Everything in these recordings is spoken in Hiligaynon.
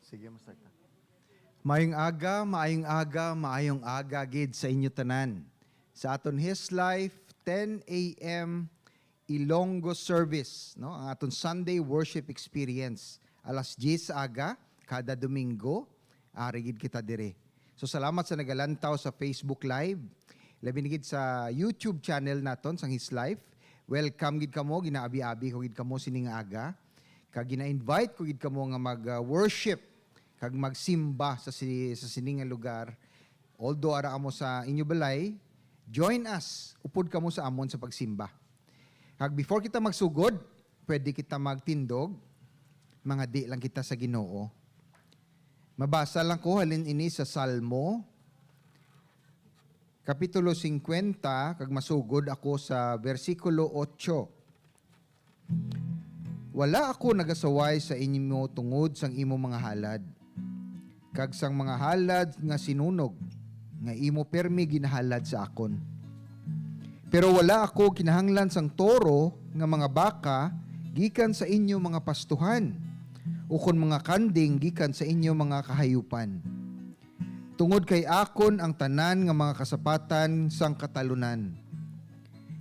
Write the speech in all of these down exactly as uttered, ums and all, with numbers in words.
Sige, ma-start na. Maayong aga, maayong aga, maayong aga gid sa inyo tanan. Sa aton His Life, ten a m Ilonggo service, no? Ang aton Sunday worship experience, alas diyes sa aga, kada Domingo, ari gid kita dire. So, salamat sa nagalantaw sa Facebook Live, labi na gid sa YouTube channel naton, sang His Life. Welcome gid kamo, ginaabi-abi ko gid kamo sining aga. Kag gina-invite ko gid kamo nga mag, ah, worship kag magsimba sa si-, sa sini nga lugar. Although ara amo sa inyo balay, join us, upod kamo sa amon sa pagsimba. Kag before kita magsugod, pwede kita magtindog, mangadi lang kita sa Ginoo. Mabasa lang ko halin ini sa Salmo, Kapitulo singkwenta, kag masugod ako sa bersikulo otso. Wala ako nagasaway sa imo tungod sang imo mga halad, kag sang mga halad nga sinunog nga imo pirmi ginahalad sa akon. Pero wala ako kinahanglan sang toro nga mga baka gikan sa inyo mga pastuhan, ukon mga kanding gikan sa inyo mga kahayupan. Tungod kay akon ang tanan nga mga kasapatan sang katalunan,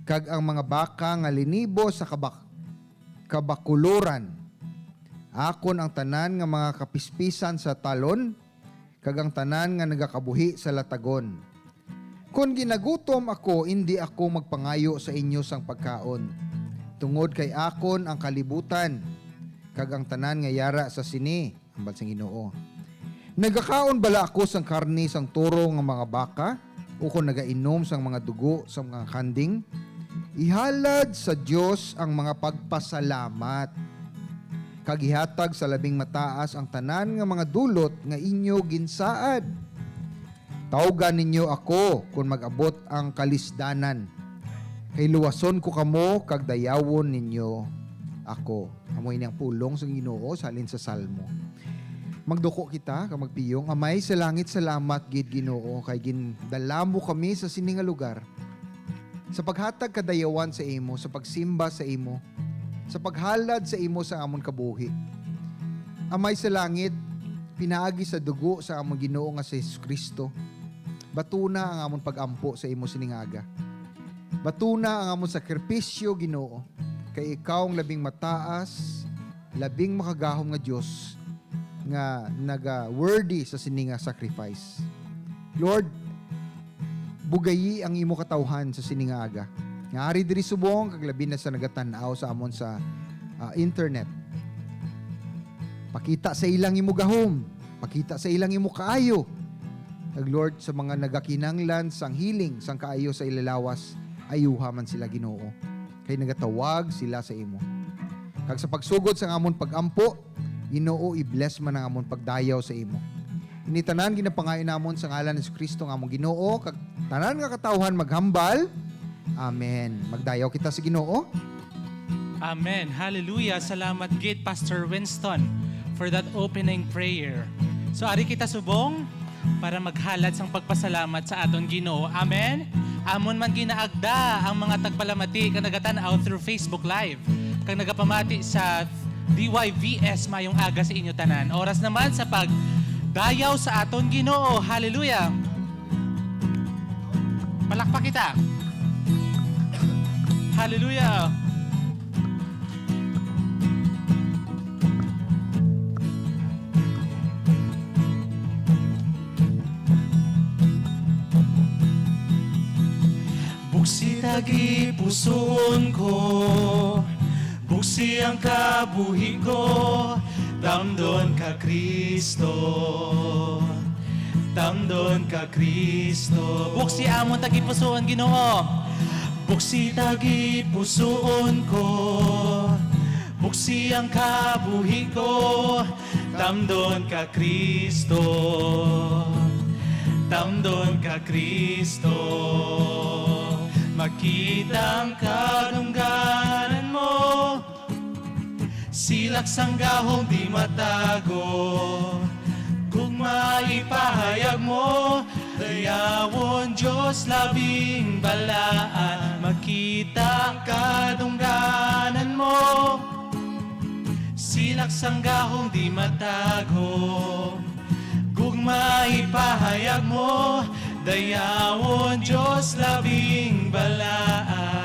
kag ang mga baka nga linibo sa kabak-, kabakuloran. Akon ang tanan nga mga kapispisan sa talon, kag ang tanan nga nagakabuhi sa latagon. Kon ginagutom ako, indi ako magpangayo sa inyo sang pagkaon, tungod kay akon ang kalibutan, kag ang tanan nga yara sa sini, hambal sang Ginoo. Nagakaon bala ako sang karne sang toro nga mga baka, ukon nagainom sang mga dugo sang mga kanding? Ihalad sa Dios ang mga pagpasalamat, kag ihatag sa Labing Mataas ang tanan nga mga dulot nga inyo ginsaad. Tawga ninyo ako kon mag-abot ang kalisdanan, kay luwason ko kamo kag dayawon ninyo ako. Amo ini ang pulong sang Ginoo sa halin sa Salmo. Magduko kita kag magpiyong. Amay sa langit, salamat gid, Ginoo, kay gindala mo kami sa sini nga lugar, sa paghatag kadayawan sa imo, sa pagsimba sa imo, sa paghalad sa imo sa amon kabuhi. Amay sa langit, pinaagi sa dugo sa amon Ginoo nga si Jesu-Cristo, batuna ang amon pag-ampo sa imo sining aga. Batuna ang amon sakripisyo, Ginoo, kay ikaw ang labing mataas, labing makagahom nga Dios nga naga-worthy sa sini nga sacrifice. Lord, bugayi ang imo katawhan sa sini nga aga, nga ari diri subong, kag labi na sa nagatan-aw sa amon sa, ah, internet. Pakita sa ila ang imo gahom, pakita sa ila ang imo kaayo. Kag Lord, sa mga nagakinahanglan sang healing, sang kaayo sa ila lawas, ayuha man sila, Ginoo, kay nagatawag sila sa imo. Kag sa pagsugod sang amon pag-ampo, Ginoo, i-bless man ang amon pagdayaw sa imo. Ini tanan ginapangayo namon sa ngalan ni Jesu-Cristo nga amon Ginoo, kag tanan nga katawuhan maghambal, Amen. Magdayaw kita sa Ginoo. Amen. Hallelujah. Salamat gid, Pastor Winston, for that opening prayer. So, ari kita subong para maghalad sang pagpasalamat sa aton Ginoo. Amen. Amon man ginaagda ang mga tagpalamati nga nagatan-aw through Facebook Live kag nagapamati sa D Y V S, mayong aga sa inyo tanan. Oras naman sa pagdayaw sa aton Ginoo. Hallelujah. Palakpak kita. Hallelujah. Buksi tagipusoon ko, buksi ang kabuhi ko, tamdon ka Kristo, tamdon ka Kristo. Buksi amon tagipusoon, Ginoo. Buksi tagipusoon ko, buksi ang kabuhi ko, tamdon ka Kristo, tamdon ka Kristo. Makita ang kadungganan mo, silak sang gahom di matago. Gugma ipahayag mo, dayawon Dios labing balaan. Makita ang kadungganan mo, Silak sang gahom di matago, gugma ipahayag mo, dayawon, Dios labing balaan.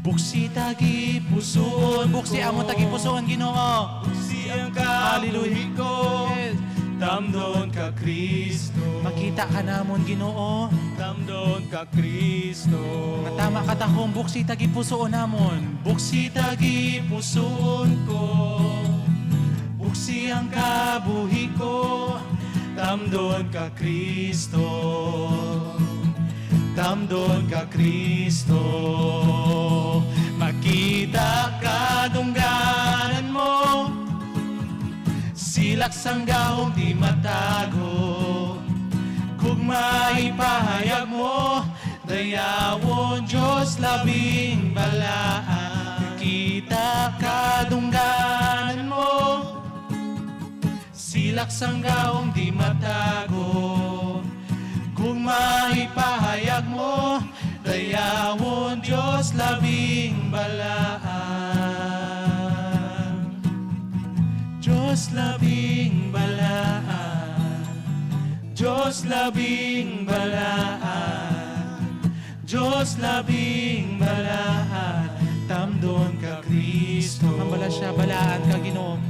Buksi tagipusoon, buksi amo tagipusoon, Ginoo. Buksi ang kabuhi ko. Yes. Tamdon ka, Kristo. Makita ka namon, Ginoo. Tamdon ka, Kristo. Nga tama ka tahom, buksi tagipusoon namon. Buksi tagipusoon ko. Buksi ang kabuhi ko. Tamdon ka, Kristo. Tamdon ka, Kristo. Makita ka dungganan mo. Silak sang gahom di matago. Gugma ipahayag mo. Dayawon, Dios labing balaan. Kita ka dungganan mo. Silak sang gahom di matago. Gugma ipahayag mo, dayawon, Dios labing balaan. Dios labing balaan. Dios labing balaan. Dios labing balaan, tamdon ka, Kristo. Ang bala siya, balaan ka, Ginoo.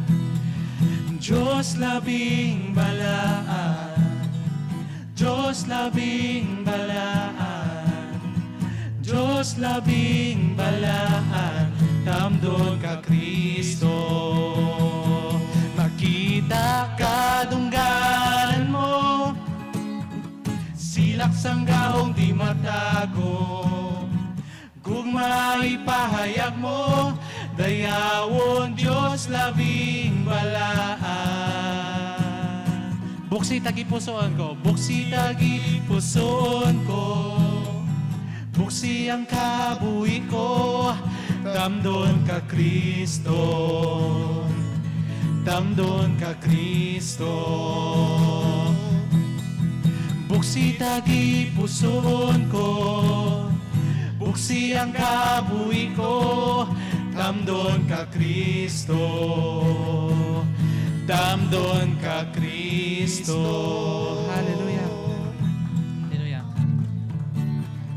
Dios labing balaan, Dios labing balaan, Dios labing balaan, tamdon ka, Kristo. Makita ka dungganan mo, silak sang gahom di matago. Gugma ipahayag mo, dayawon, Dios labing balaan. Buksi tagipusoon ko, buksi tagipusoon ko. Buksi ang kabuhi ko, tamdon ka, Kristo. Tamdon ka, Kristo. Buksi tagipusoon ko. Buksi ang kabuhi ko, tamdon ka, Kristo. Tamdon ka, Kristo. Hallelujah. Hallelujah.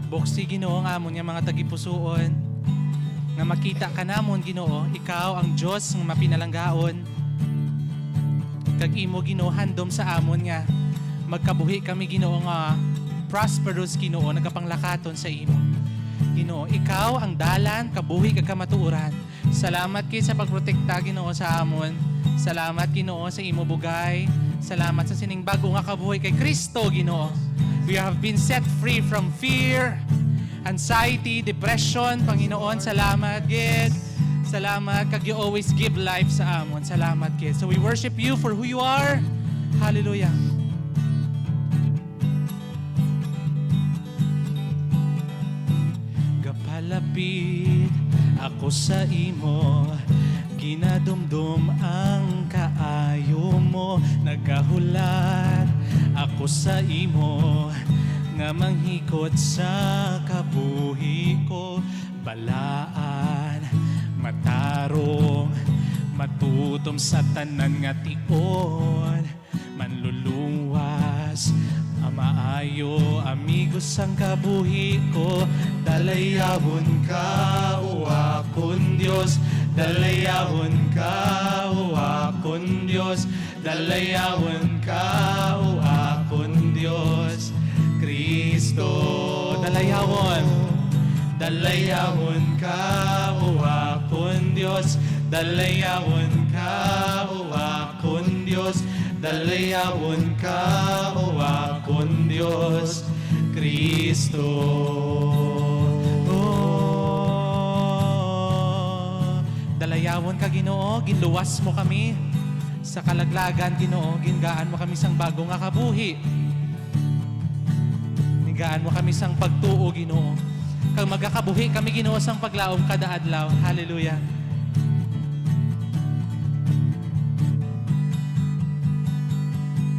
Buksi, Ginoo, ang amon nga mga tagipusoon, nga makita ka namon, Ginoo, ikaw ang Dios nga mapinalanggaon. Kag imo, Ginoo, handom sa amon nga magkabuhi kami, Ginoo, nga prosperous, Ginoo, nagapanglakaton sa imo. Ginoo, ikaw ang dalan, kabuhi, kag kamatuoran. Salamat kay sa pagprotekta, Ginoo, sa amon. Salamat, Ginoo, sa imo bugay. Salamat sa sining bag-o nga kabuhi kay Kristo, Ginoo. We have been set free from fear, anxiety, depression. Panginoon, salamat gid. Salamat kag you always give life sa amon. Salamat gid. So we worship you for who you are. Hallelujah. Gapalapit ako sa imo, ginadumdom ang kaayo mo. Nagahulat ako sa imo nga manghikot sa kabuhi ko. Balaan, matarong, matutom sa tanan nga tion. Manluluwas, a maayo, amigo sang kabuhi ko. Dalayawon ka, o akon Dios. Dalayawon ka, o akon Dios. Dalayawon ka, o akon Dios, Kristo. Dalayawon. Dalayawon ka, o akon Dios. Dalayawon ka, o akon Dios. Dalayawon ka, o akon Dios, Kristo. Dalayawon ka, Ginoo, ginluwas mo kami sa kalaglagan, Ginoo, gingaan mo kami sang bago nga kabuhi. Gingaan mo kami sang pagtuo, Ginoo. Kag magakabuhi kami, Ginoo, sang paglaom kada adlaw. Hallelujah.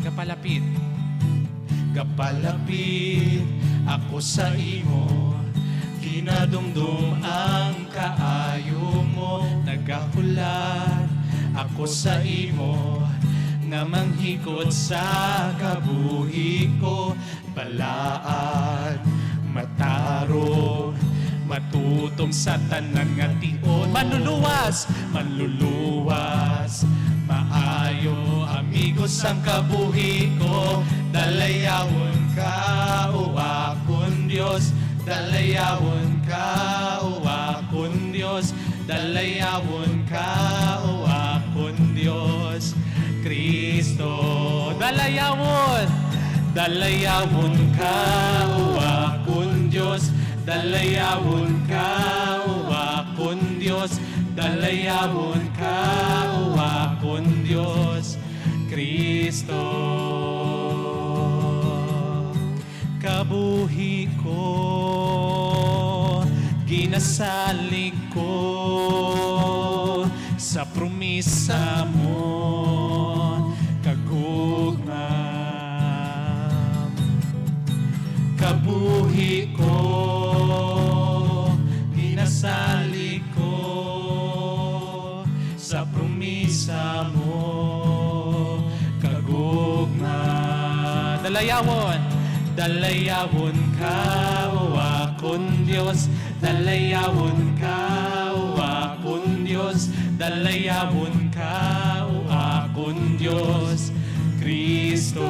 Gapalapit. Gapalapit ako sa imo. Ginadumdom ang kaayo mo, nagahulat ako sa imo, nga manghikot sa kabuhi ko. Balaan, matarong, matutom sa tanan nga tion. Manluluwas, manluluwas, maayo, amigo sang kabuhi ko. Dalayawon ka, o akon Dios, dalayawon ka, o akon Dios, dalayawon ka, o akon Dios, Kristo. Dalayawon, dalayawon ka, o akon Dios, dalayawon ka, o akon Dios, dalayawon ka, o akon Dios, Kristo. Kabuhi ko, ginasalig ko sa promisa mo, kagugma. Kabuhi ko, ginasalig ko sa promisa mo, kagugma. Dalayawon, dalayawon ka, o akon Dios, dalayawon ka, o akon Dios, dalayawon ka, o akon Dios, Kristo.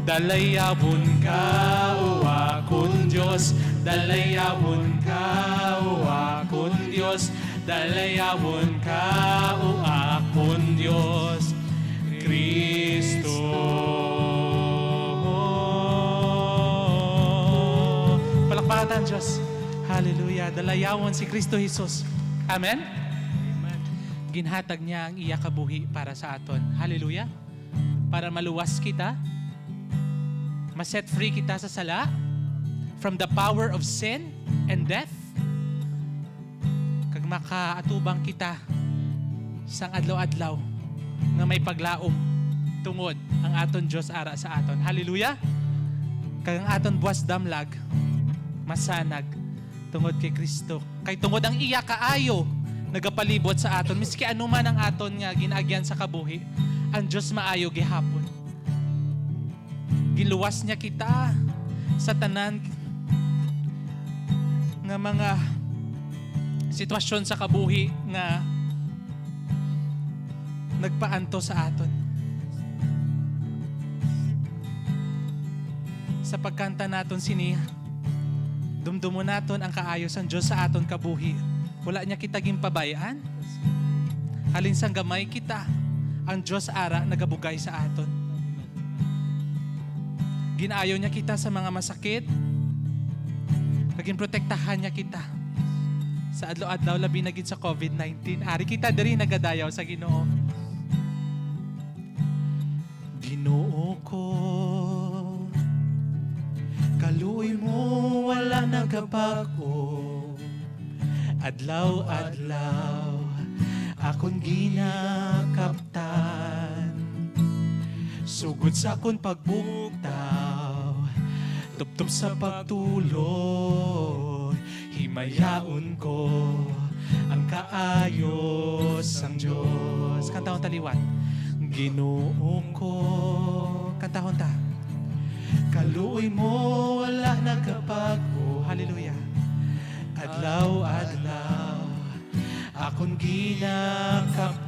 Dalayawon ka, o akon Dios, dalayawon ka, o akon Dios, dalayawon ka, o akon Dios, Kristo. Palakpakan ang Diyos. Hallelujah. Dalayawon si Kristo Jesus. Amen? Ginhatag niya ang iya kabuhi para sa aton. Hallelujah. Para maluwas kita, ma-set free kita sa sala, from the power of sin and death, kag makaatubang kita sang adlaw-adlaw nga may paglaom, tungod ang aton Dios ara sa aton. Hallelujah! Kag ang aton buas damlag masanag tungod kay Kristo. Kay tungod ang iya kaayo nagapalibot sa aton, miski ano man ang aton nga ginaagyan sa kabuhi, ang Dios maayo gihapon. Ginluwas niya kita sa tanan nga mga sitwasyon sa kabuhi nga nagpaantos sa aton. Sa pagkanta naton sini, dumdumon naton ang kaayo sang Dios sa aton kabuhi. Wala niya kita ginpabay-an. Halin sang gamay kita, ang Dios ara nagabugay sa aton. Gin-ayo niya kita sa mga masakit, kag ginprotektahan niya kita sa adlaw-adlaw, labi na gid sa covid nineteen. Ari kita diri nagadayaw sa Ginoo. Ginoo ko, kaluoy mo wala nagabag-o. Adlaw-adlaw akon ginakaptan. Sugod sa akon pagbugtaw, tubtob sa pagtulon, himayaon ko ang kaayo sang Dios. Kantahon ta liwat. Ginoo ko. Kantahon ta. Kaluoy mo wala nagabag-o. Hallelujah. Adlaw-adlaw akon ginakaptan.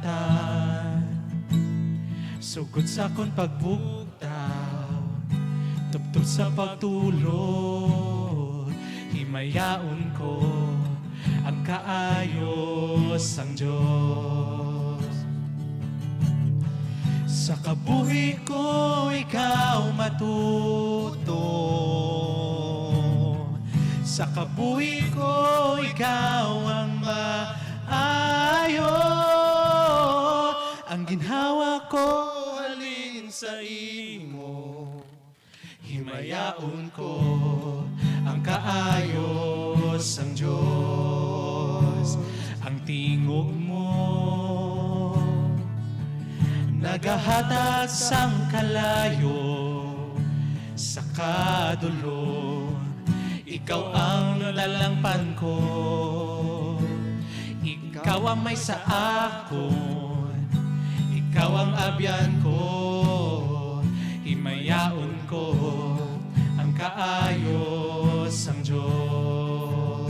Sugod sa akon pagbugtaw, tubtob sa pagtulon, himayaon ko ang kaayo sang Dios. Sa kabuhi ko ikaw matuto, sa kabuhi ko ikaw ang maayo. Ang ginhawa ko halin sa imo. Himayaon ko ang kaayo sang Dios. Ang tingog mo nagahatag sang kalayo sa kadulom. Ikaw ang lalangpan ko, ikaw ang may sa akon, ikaw ang abyan ko, himayaon ko ang kaayo sang Dios.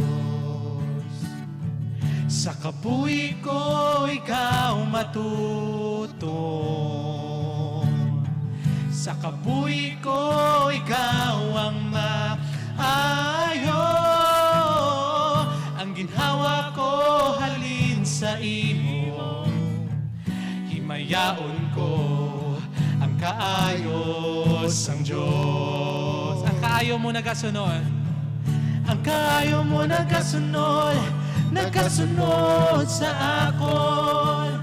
Sa kabuhi ko ikaw matuto. Sa kabuhi ko ikaw ang maayo. Ang ginhawa ko halin sa imo. Himayaon ko ang kaayo sang Dios. Ang kaayo mo nagasunod. Ang kaayo mo nagasunod, nagasunod sa akon.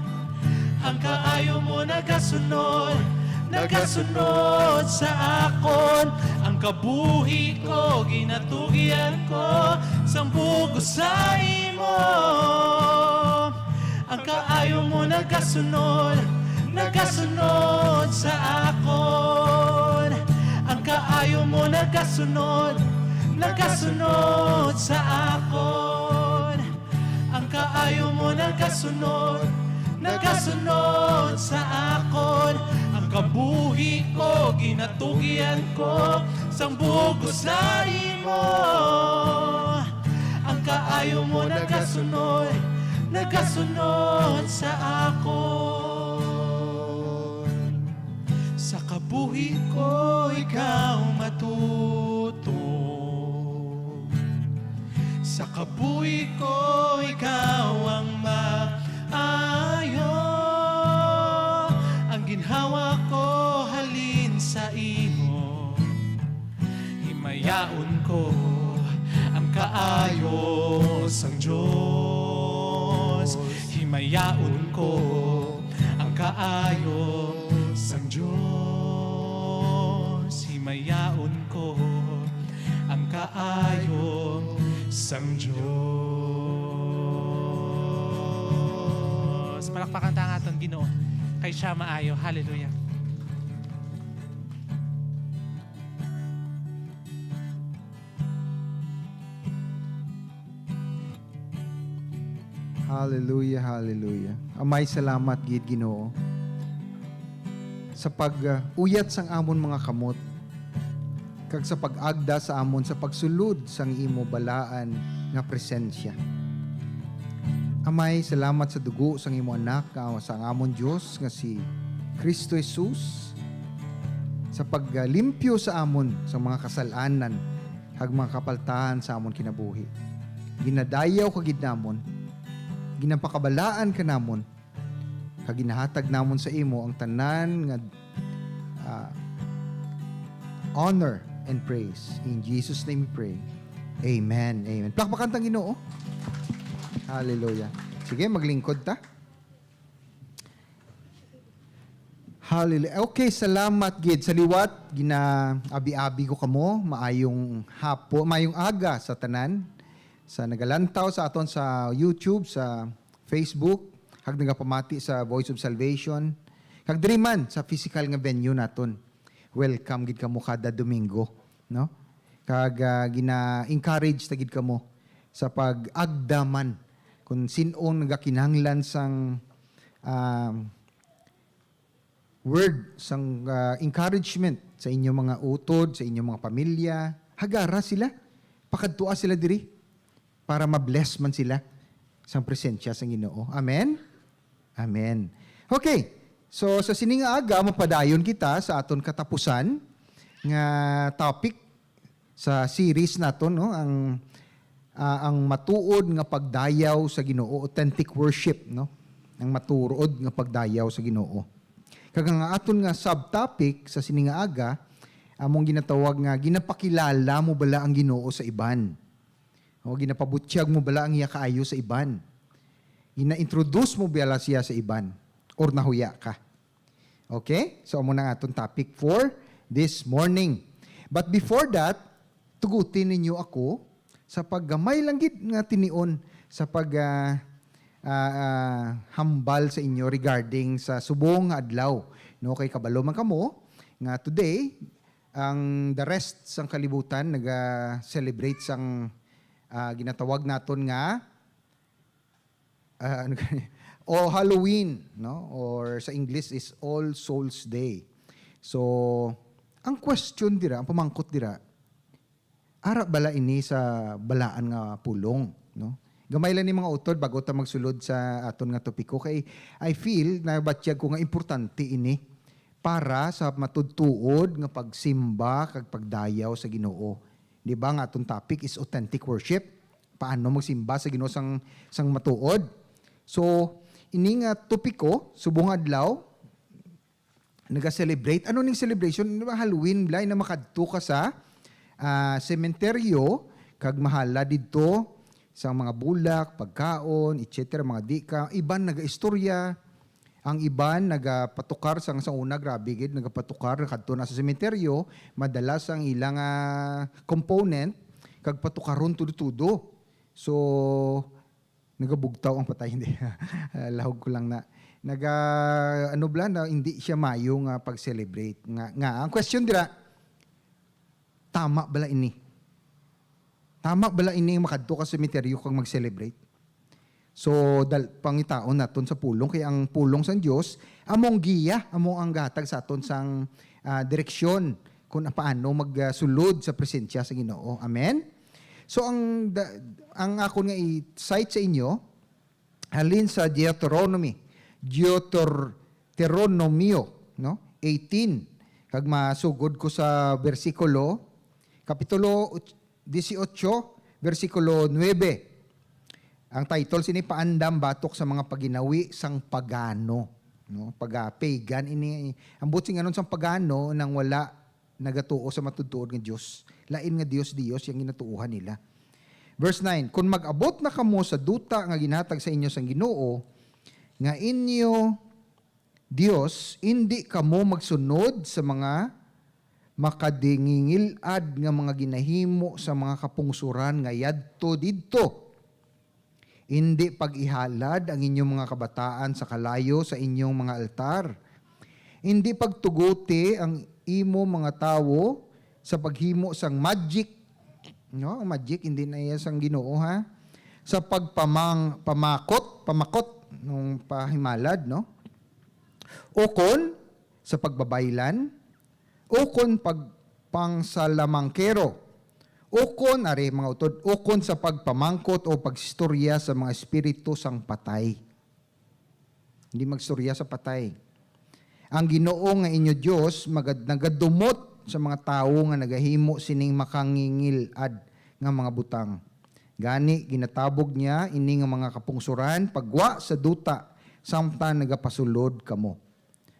Ang kaayo mo nagasunod, nagasunod sa akon. Ang kabuhi ko ginatugyan ko sang bug-os sa imo. Ang kaayo mo nagasunod, nagasunod sa akon. Ang kaayo mo nagasunod, nagasunod sa akon. Ang kaayo mo nagasunod, nagasunod sa akon. Ang kabuhi ko ginatugyan ko sang bug-os sa imo. Ang kaayo mo nagasunod, nagasunod sa akon. Sa kabuhi ko ikaw matuto. Sa kabuhi ko ikaw ang maayo. Ang ginhawa ko halin sa imo. Himayaon ko ang kaayo sang Dios. Himayaon ko ang kaayo sang Dios. Himayaon ko ang kaayo sang Dios. Palakpakan ta ang aton Ginoo, kay siya maayo. Hallelujah. Hallelujah, hallelujah. Amay, salamat gid, Ginoo, sa pag-uyat sang amon mga kamot, kag sa pag-agda sa amon sa pagsulod sang imo balaan nga presensya. Amay, salamat sa dugo sang imo Anak, nga sang amon Dios nga si Cristo Jesus, sa paglimpyo sa amon sa mga kasal-anan kag mga kapaltahan sa amon kinabuhi. Ginadayaw ka gid namon, ginapakabalaan ka namon, kag ginahatag namon sa imo ang tanan nga, ah, honor and praise. In Jesus' name we pray. Amen. Amen. Palakpakan ta ang Ginoo. Hallelujah. Sige, maglingkod ta. Hallelujah. Okay, salamat gid. Sa liwat, ginaabi-abi ko kamo. Maayong hapo, maayong aga sa tanan. Sa nagalantaw sa aton sa YouTube, sa Facebook, kag nagapamati sa Voice of Salvation, kag diri man sa physical nga venue naton. Welcome gid kamo kada Domingo, no? Kag, ah, gina-encourage ta gid kamo sa pag-agda man kung sin-ong nagakinahanglan sang, ah, word, sang, ah, encouragement sa inyo mga utod, sa inyo mga pamilya. Hagara sila. Pakadtua sila diri para ma-bless man sila sang presensya sang Ginoo. Amen? Amen. Okay. So, sa sini nga aga, mapadayon kita sa aton katapusan nga topic sa series naton, no? Ang, ah, ang matuod nga pagdayaw sa Ginoo, authentic worship, no? Ang matuod nga pagdayaw sa Ginoo. Kag ang aton nga subtopic sa sini nga aga, among ginatawag nga ginapakilala mo bala ang Ginoo sa iban? O ginapabutyag mo bala ang iya kaayo sa iban? Gina-introduce mo bala siya sa iban? Or nahuya ka? Okay? So, amo na ang aton topic for this morning. But before that, tugutin ninyo ako sa paggamay lang gid nga tinion sa pag, ah, ah, ah, hambal sa inyo regarding sa subong nga adlaw. No, kay kabalo man kamo nga today, Ang the rest sang kalibutan naga-celebrate sang, ah, ginatawag naton nga, ah, ano ka-, o Halloween, no? Or sa English is All Souls Day. So, ang question dira, ang pamangkot dira, ara bala ini sa balaan nga pulong, no? Gamay lang ni mga utod bago ta magsulod sa aton nga topiko, kay I feel, nabatyag ko nga importante ini para sa matudtuod nga pagsimba kag pagdayaw sa Ginoo. Di ba nga aton topic is authentic worship? Paano magsimba sa Ginoo sang, sang matuod? So, ini nga topiko, subong adlaw, naga-celebrate. Ano ning celebration? Di ba, Halloween, Blay, na makadto ka sa, ah, sementeryo, kag mahala didto sa mga bulak, pagkaon, et cetera, mga di ka. Iban nagaistorya, ang iban nagapatukar sang, sa una, grabe gid, nagapatukar, nakadto na sa sementeryo, madala sang ilang, ah, component, kag patukaron tudo-tudo. So, nagabugtaw ang patay, hindi. Ah, lahog ko lang na. Naga, ano bala na, hindi siya mayo nga pag-celebrate. Nga, nga, ang question dira, tama bala ini? Tama bala ini nga makadto ka sa sementeryo kag mag-celebrate? So, dal-, pangitaon naton sa pulong, kay ang pulong sang Dios, among giya, among ang gahatag sa aton sang, ah, direksyon kung paano magsulod sa presensya sa Ginoo. Amen? So, ang da-, ang akon nga i-cite sa inyo, halin sa Deuteronomy, Deuteronomio, no? Eighteen. Kag masugod ko sa bersikulo, kapitulo dieciocho, bersikulo nuebe. Ang title sini, Paandam Batok sa mga Paginawi sang Pagano, no? Paga-, pagan ini. Ang buot sing anon sang pagano nang wala nagatuo sa matudtuod nga Dios. Lain nga Dios-Dios yang ginatuohan nila. Verse nine, "Kon mag-abot na kamo sa duta nga ginhatag sa inyo sang Ginoo, nga inyo Dios, indi kamo magsunod sa mga makadingingil-ad nga mga ginahimo sa mga kapungsoran nga yadto didto. Indi pag-ihalad ang inyong mga kabataan sa kalayo sa inyong mga altar. Indi pagtuguti ang imo mga tawo sa paghimo sang magic." No, ang magic, hindi na iya sang Ginoo, ha? Sa pagpamang-, pamakot, pamakot, nung pahimalad, no? Ukon sa pagbabaylan, ukon pagpangsalamangkero, ukon, ari, mga utod, ukon sa pagpamangkot o pagstorya sa mga espiritu sang patay. Hindi magstorya sa patay. Ang Ginoo nga inyo Dios magad-, nagadumot sa mga tawo nga nagahimo sining makangingil-ad nga mga butang. Gani, ginatabog niya ini nga mga kapungsoran pagwa sa duta, samtang nagapasulod kamo.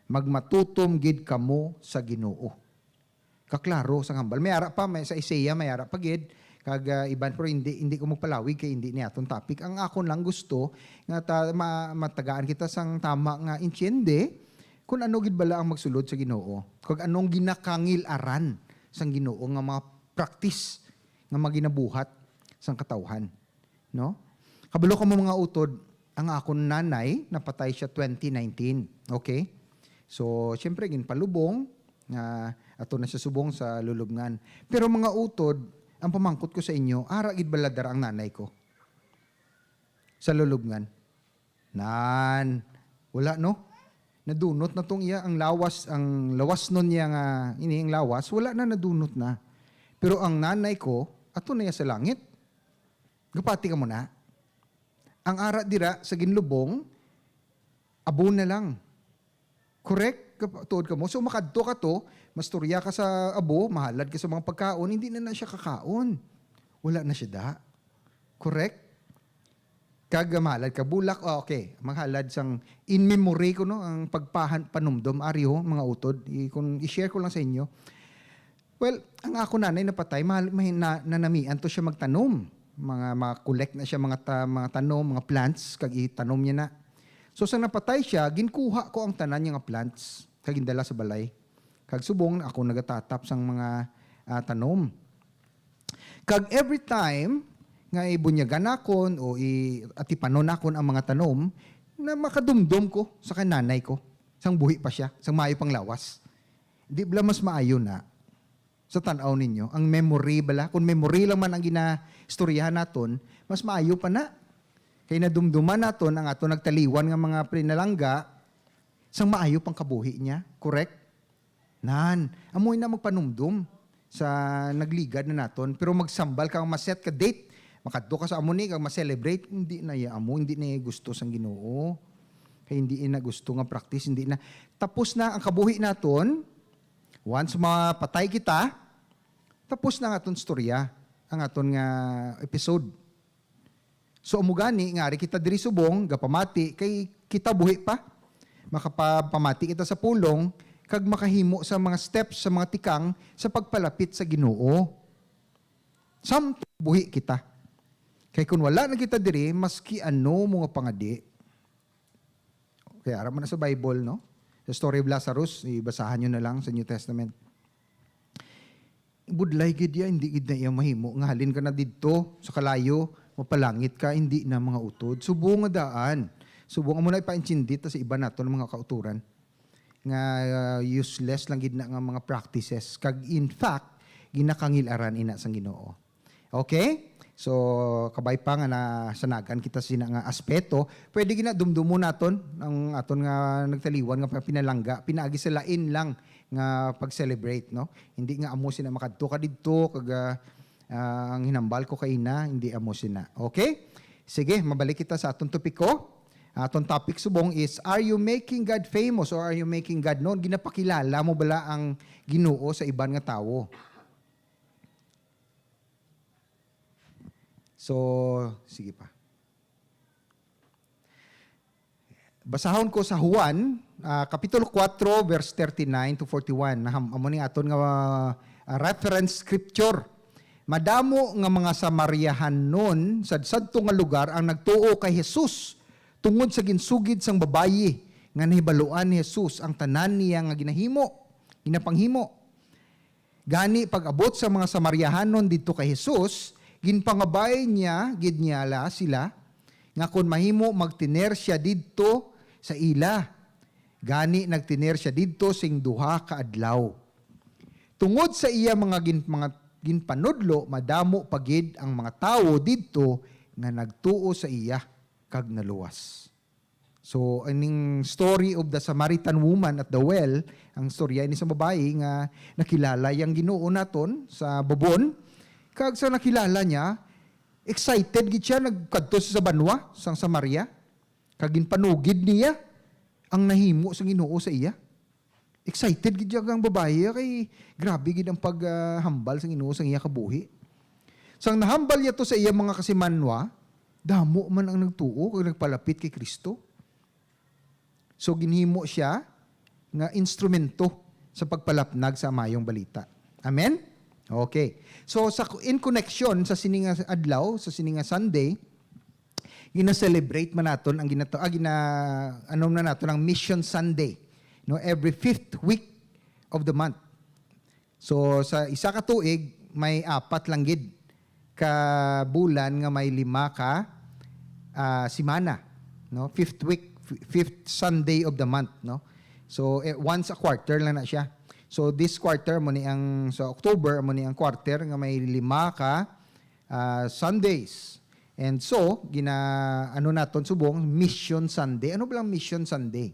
Magmatutom gid kamo sa Ginoo. Kaklaro sang hambal. May ara pa, may sa Isaiah, may ara pa gid. Kag, ah, iban, pero hindi, hindi ko magpalawig kay hindi ni aton topic. Ang akon lang gusto nga ta-, ma-, matagaan kita sang tama nga intiende kung ano gid bala ang magsulod sa Ginoo. Kag anong ginakangil-aran sang Ginoo nga mga practice nga maginabuhat sang katawhan. No? Kabalo kamo, mga utod, ang akon nanay napatay siya twenty nineteen. Okay? So, siyempre, ginpalubong, nga ato na siya subong sa lulubngan. Pero, mga utod, ang pamangkot ko sa inyo, ara gid bala dara ang nanay ko sa lulubngan? Nan, wala, no? Nadunot na tong iya, ang lawas, ang lawasnon niya nga, ini ang lawas, wala na, nadunot na. Pero ang nanay ko, ato na iya sa langit. Gapati ka mo na. Ang ara dira sa ginlubong, abo na lang. Correct? Kap-, tuod ka mo. So, makadto ka to, mastorya ka sa abo, mahalad ka sa mga pagkaon, hindi na na siya kakaon. Wala na siya da. Correct? Kag, ah, mahalad ka bulak, ah, okay. Maghalad sang in memory ko, no, ang pagpahan-, panumdom, ari ho, mga utod. I-, kung i-share ko lang sa inyo. Well, ang ako nanay napatay, mahal, mahi-, na-, nanamian to siya magtanom. Mga, mga collect na siya, mga ta-, mga tanom, mga plants, kag itanom niya na. So, sa napatay siya, ginkuha ko ang tanan niya nga plants, kag gindala sa balay. Kag subong, ako nagatatap sang mga, ah, tanom. Kag every time nga ibunyagan nakon o i-, atipanon nakon ang mga tanom, na makadumdom ko sa kay nanay ko, sang buhi pa siya, sang maayo pang lawas. Di bala mas maayo na Sa tan-aw ninyo, ang memory bala, kung memory lang man ang ginaistoryahan naton, mas maayo pa na. Kay nadumduman naton ang aton nagtaliwan nga mga pinalangga, sang maayo pang kabuhi niya, correct? Nan, amo na magpanumdom sa nagligad na naton. Pero magsambal ka, maset ka date, makadto ka sa amo ni, kag ma-celebrate, hindi na iya amo, hindi na iya gusto sang Ginoo. Kay hindi na gusto nga practice, hindi na. Tapos na ang kabuhi naton. Once mapatay kita, tapos na ang aton storya, ang aton nga episode. So, amo gani nga ari kita diri subong gapamati, kay kita buhi pa. Makapapamati kita sa pulong kag makahimo sa mga steps, sa mga tikang sa pagpalapit sa Ginoo. Samtang buhi kita. Kay kung wala na kita diri, maski ano mo nga pangadi, kay ara man na sa Bible, no? The story of Lazarus, ibasahan nyo na lang sa New Testament. Budlay gid iya, hindi gid na iya mahimo nga halin ka na didto sa kalayo, mapalangit ka, hindi na mga utod. Subong nga daan. Subong amo na ipaintindi ta sa iban naton nga mga kautoran nga, uh, useless lang gid na nga mga practices. Kag in fact, ginakangil-aran ina sang Ginoo. Okay? So, kabay pa nga nasanagan kita sina nga aspeto, pwede gina dumdumon naton ang aton nga nagtaliwan nga pinalangga, pinaagi sa lain lang nga pag-celebrate, no? Hindi nga amo sina makadto ka didto, kag, ah, ah, ang hinambal ko kay ina, hindi amo sina. Okay? Sige, mabalik kita sa aton topiko. Aton topic subong is, are you making God famous or are you making God known? Ginapakilala mo bala ang Ginoo sa iban nga tawo? So, sige pa. Basahon ko sa Juan, ah, Kapitulo four, verse thirty-nine to forty-one. Naham-, amo ni aton nga, ah, reference scripture. Madamo nga mga Samariahanon sa sadto nga lugar ang nagtuo kay Jesus tungod sa ginsugid sang babayi nga nahibaluan ni Jesus ang tanan niya nga ginahimo, ginapanghimo. Gani, pag-abot sa mga Samariahanon didto kay Jesus, ginpangabay niya gid niya la sila nga kon mahimo, magtener sia didto sa ila. Gani, nagtener sia didto sing duha ka adlaw. Tungod sa iya mga gin-, mga ginpanudlo, madamo pa gid ang mga tawo didto nga nagtuo sa iya kag naluwas. So, ining story of the Samaritan woman at the well, ang storya ini sa babayi nga nakilala yang Ginoo naton sa bubon, kag sa nakilala niya, excited gid siya, nagkadto sa banwa sang Samaria, kag ginpanugid niya ang nahimo sang Ginoo sa iya. Excited gid ang babayi, ah, kay grabe gid ang pag, ah, hambal sang Ginoo sang iya kabuhi. Sang nahambal niya to sa iya mga kasimanwa, damo man ang nagtuo kag nagpalapit kay Cristo. So, ginhimo siya nga instrumento sa pagpalapnag sa Mayong Balita. Amen? Okay. So, sa, in connection sa sini nga adlaw, sa sini nga Sunday, gina-celebrate man naton ang ginato-, ah, gina-, ano na naton ang Mission Sunday, no, every fifth week of the month. So, sa isa ka tuig, may apat lang gid ka bulan nga may lima ka, ah, semana, no? Fifth week, f-, fifth Sunday of the month, no? So, eh, once a quarter lang na siya. So, this quarter, mo ni ang, sa October, mo ni ang quarter nga may lima ka, ah, Sundays. And so, gina-, ano naton subong, Mission Sunday. Ano ba lang Mission Sunday?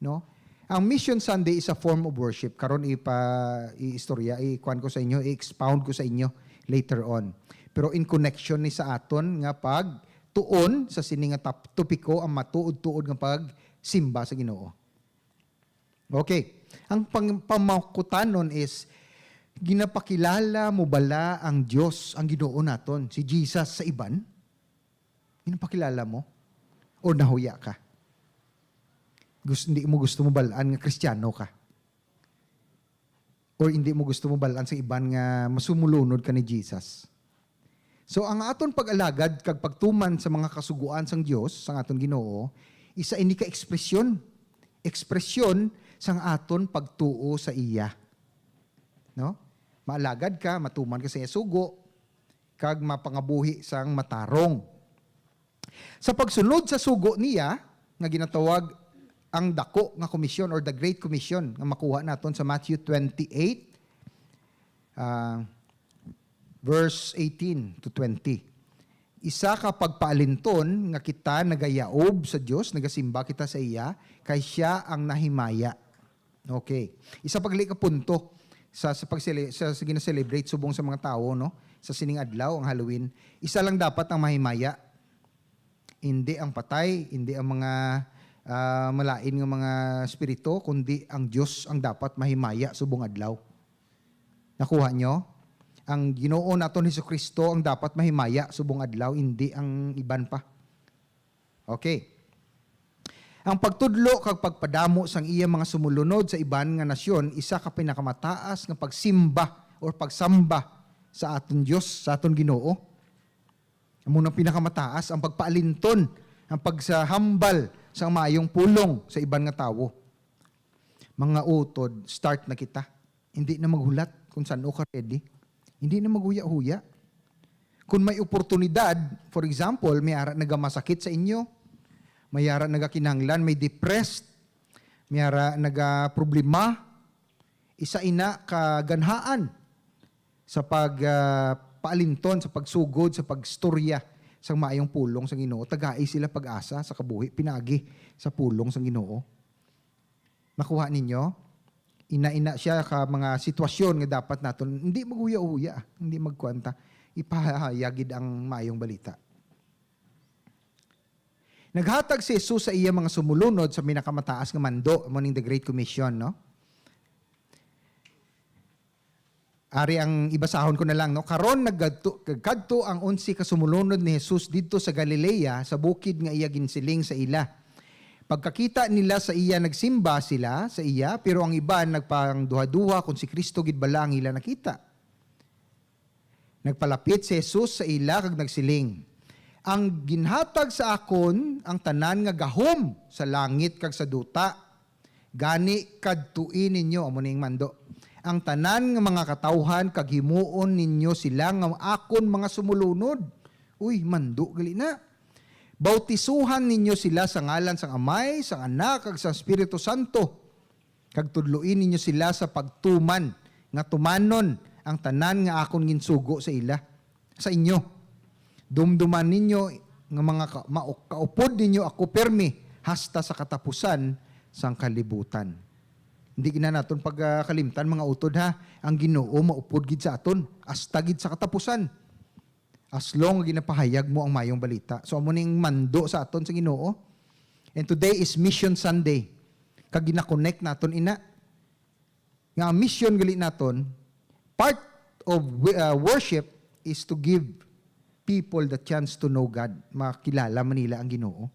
No? Ang Mission Sunday is a form of worship. Karon ipa-, iistorya, ikuan ko sa inyo, i-expound ko sa inyo later on. Pero in connection ni sa aton nga pagtuon sa sini nga tap-, topiko, ang matuod-tuod nga pagsimba sa Ginoo. Okay. Ang pang-, pamakutanon is, ginapakilala mo bala ang Dios, ang Ginoo naton, si Jesus sa iban? Ginapakilala mo? O nahuya ka? Gus-, hindi mo gusto mo balaan nga Kristiyano ka? Or hindi mo gusto mo balaan sa iban nga masumulunod ka ni Jesus? So, ang aton pag-alagad kag pagtuman sa mga kasugoan sang Dios, sang aton Ginoo, isa ini ka ekspresyon. Ekspresyon sang aton pagtuo sa iya. No? Maalagad ka, matuman ka sa iya sugo, kag mapangabuhi sang matarong. Sa pagsunod sa sugo niya, nga ginatawag ang dako nga komisyon or the Great Commission nga makuha naton sa Matthew twenty-eight, ah, verse eighteen to twenty. Isa ka pagpaalinton nga kita nagayaob sa Dios, nagasimba kita sa iya, kay siya ang nahimaya. Okay. Isa pa gali ka punto sa, sa pagsele-, sa, sa gina-celebrate subong sa mga tawo, no? Sa sining adlaw, ang Halloween, isa lang dapat ang mahimaya. Hindi ang patay, hindi ang mga, ah, malain nga mga espiritu, kundi ang Dios ang dapat mahimaya subong adlaw. Nakuha nyo? Ang Ginoo naton Jesu-Cristo ang dapat mahimaya subong adlaw, hindi ang iban pa. Okay. Ang pagtudlo kag pagpadamo sang iya mga sumulunod sa iban nga nasyon, isa ka pinakamataas nga pagsimba or pagsamba sa aton Dios, sa aton Ginoo. Amo nang pinakamataas, ang pagpaalinton, ang pagsahambal sang maayong pulong sa iban nga tawo. Mga utod, start na kita. Hindi na maghulat kung san-o ka ready. Hindi na maghuya-huya. Kung may oportunidad, for example, may ara nagamasakit sa inyo, may ara nagakinahanglan, may depressed, may ara nagaproblema, isa ina ka ganhaan sa pag, ah, paalinton, sa pagsugod, sa pagstorya sang maayong pulong sa Ginoo. Tagai sila pag-asa sa kabuhi pinaagi sa pulong sa Ginoo. Nakuha ninyo? Ina-ina siya ka mga sitwasyon nga dapat naton hindi maghuya-huya, hindi magkuwanta. Ipahayag gid ang maayong balita. Naghatag si Jesus sa iya mga sumulunod sa pinakamataas nga mando, amo ning the Great Commission, no? Ari ang ibasahon ko na lang, no? Karon nagkadto, nagkadto ang onse ka sumulunod ni Jesus didto sa Galilea, sa bukid nga iya ginsiling sa ila. Pagkakita nila sa iya, nagsimba sila sa iya, pero ang iban nagpangduhaduha kon si Cristo gid bala ang ila nakita. Nagpalapit si Jesus sa ila kag nagsiling, "Ang ginhatag sa akon ang tanan nga gahom sa langit kag sa duta. Gani, kadtui ninyo," amo ning mando, "ang tanan nga mga katawhan kag himuon ninyo sila nga akon mga sumulunod." Uy, mando gali na. "Bautisuhan ninyo sila sa ngalan sang Amay, sang Anak, kag sang Espiritu Santo, kag tudloi ninyo sila sa pagtuman nga tumanon ang tanan nga akon ginsugo sa ila, sa inyo. Dumduman ninyo nga mga ka-, mao-, kaupod ninyo ako pirmi hasta sa katapusan sang kalibutan." Hindi gid na naton pagkalimtan, mga utod, ha, ang Ginoo maupod gid sa aton hasta gid sa katapusan. As long nga ginapahayag mo ang mayong balita. So, amo ning mando sa aton sa Ginoo. And today is Mission Sunday. Kag gina-connect naton ina nga ang mission gali naton, part of wi-, uh, worship is to give people the chance to know God. Makilala man nila ang Ginoo.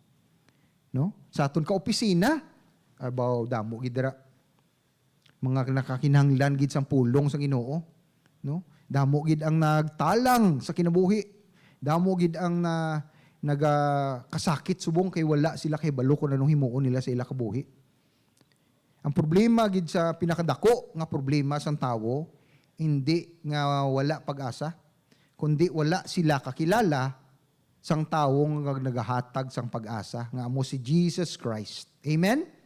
No? Sa aton ka opisina, abaw, damo gid dira. Mga nakakinahanglan gid sang pulong sang Ginoo, no? Damo gid ang nagtalang sa kinabuhi. Damo gid ang na-, nagakasakit subong kay wala sila kahibalo kung anong himuon nila sa ila kabuhi. Ang problema gid sa pinakadako nga problema sang tawo, hindi nga wala pag-asa, kundi wala sila kakilala sang tawo nga nagahatag sang pag-asa, nga amo si Jesus Christ. Amen?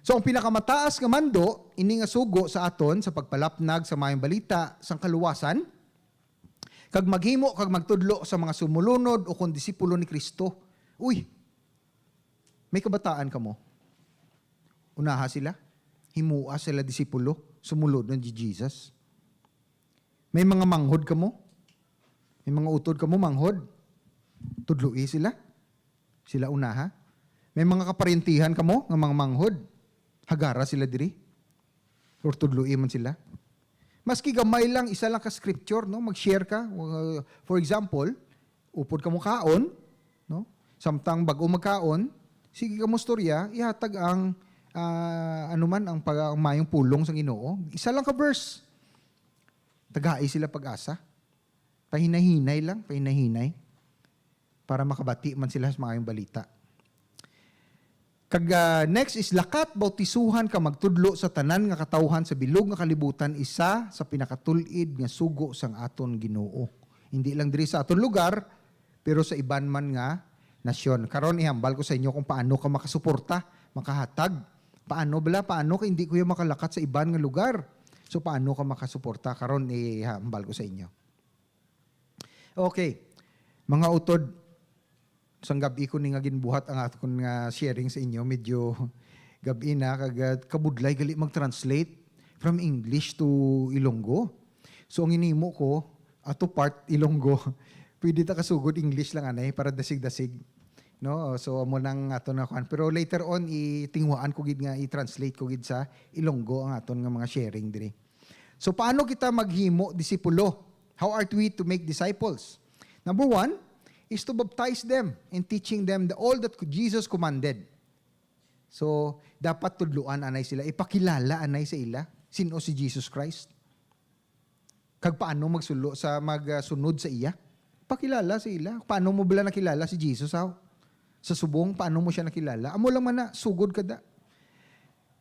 So, ang pinakamataas nga mando, ini nga sugo sa aton sa pagpalapnag sa Maayong Balita sang kaluwasan, kag maghimo kag magtudlo sa mga sumulunod o kon disipulo ni Cristo. Uy, may kabataan kamo? Unaha sila. Himoa sila disipulo, sumulodon ni Jesus. May mga manghod kamo? May mga utod kamo, manghod? Tudloi sila. Sila unaha. May mga kaparintihan kamo nga mga manghod? Hagara sila diri. Or tudloi man sila. Maski gamay lang, isa lang ka scripture, no? Mag-share ka. Uh, for example, upod kamo kaon, no? Samtang bag-o magkaon, sige kamo storya, ihatag ang, ah, ano man ang pag-, ang mayong pulong sang Ginoo. Isa lang ka verse. Tagai sila pag-asa. Pahinay-hinay lang, pahinay-hinay. Para makabati man sila sa maayong balita. Kag, ah, next is, lakat, bautisuhan kag magtudlo sa tanan nga katawhan sa bilog nga kalibutan, isa sa pinakatul-id nga sugo sang aton Ginoo. Hindi lang diri sa aton lugar, pero sa iban man nga nasyon. Karon, ihambal ko sa inyo kung paano ka makasuporta, makahatag. Paano bala? Paano kay hindi ko yung makalakat sa iban nga lugar? So, paano ka makasuporta? Karon, ihambal ko sa inyo. Okay. Mga utod, sang gab-i ko ni nga ginbuhat ang akon nga sharing sa inyo. Medyo gab-i na, kag, ah, kabudlay gali mag-translate from English to Ilonggo. So, ang inimo ko, ato part Ilonggo, pwede ta kasugod English lang anay para dasig-dasig. No? So, amo nang aton nga kwan. Pero later on, itinguhaan ko gid nga i-translate ko gid sa Ilonggo ang aton nga mga sharing diri. So, paano kita maghimo disipulo? How are we to make disciples? Number one is to baptize them and teaching them the, all that Jesus commanded. So, dapat tudloan anay sila, ipakilala anay sa ila, sin-o si Jesus Christ. Kag paano magsulo sa, magsunod sa iya? Pakilala sa ila. Paano mo bala nakilala si Jesus, haw? Sa subong, paano mo siya nakilala? Amo lang man na, sugod ka da.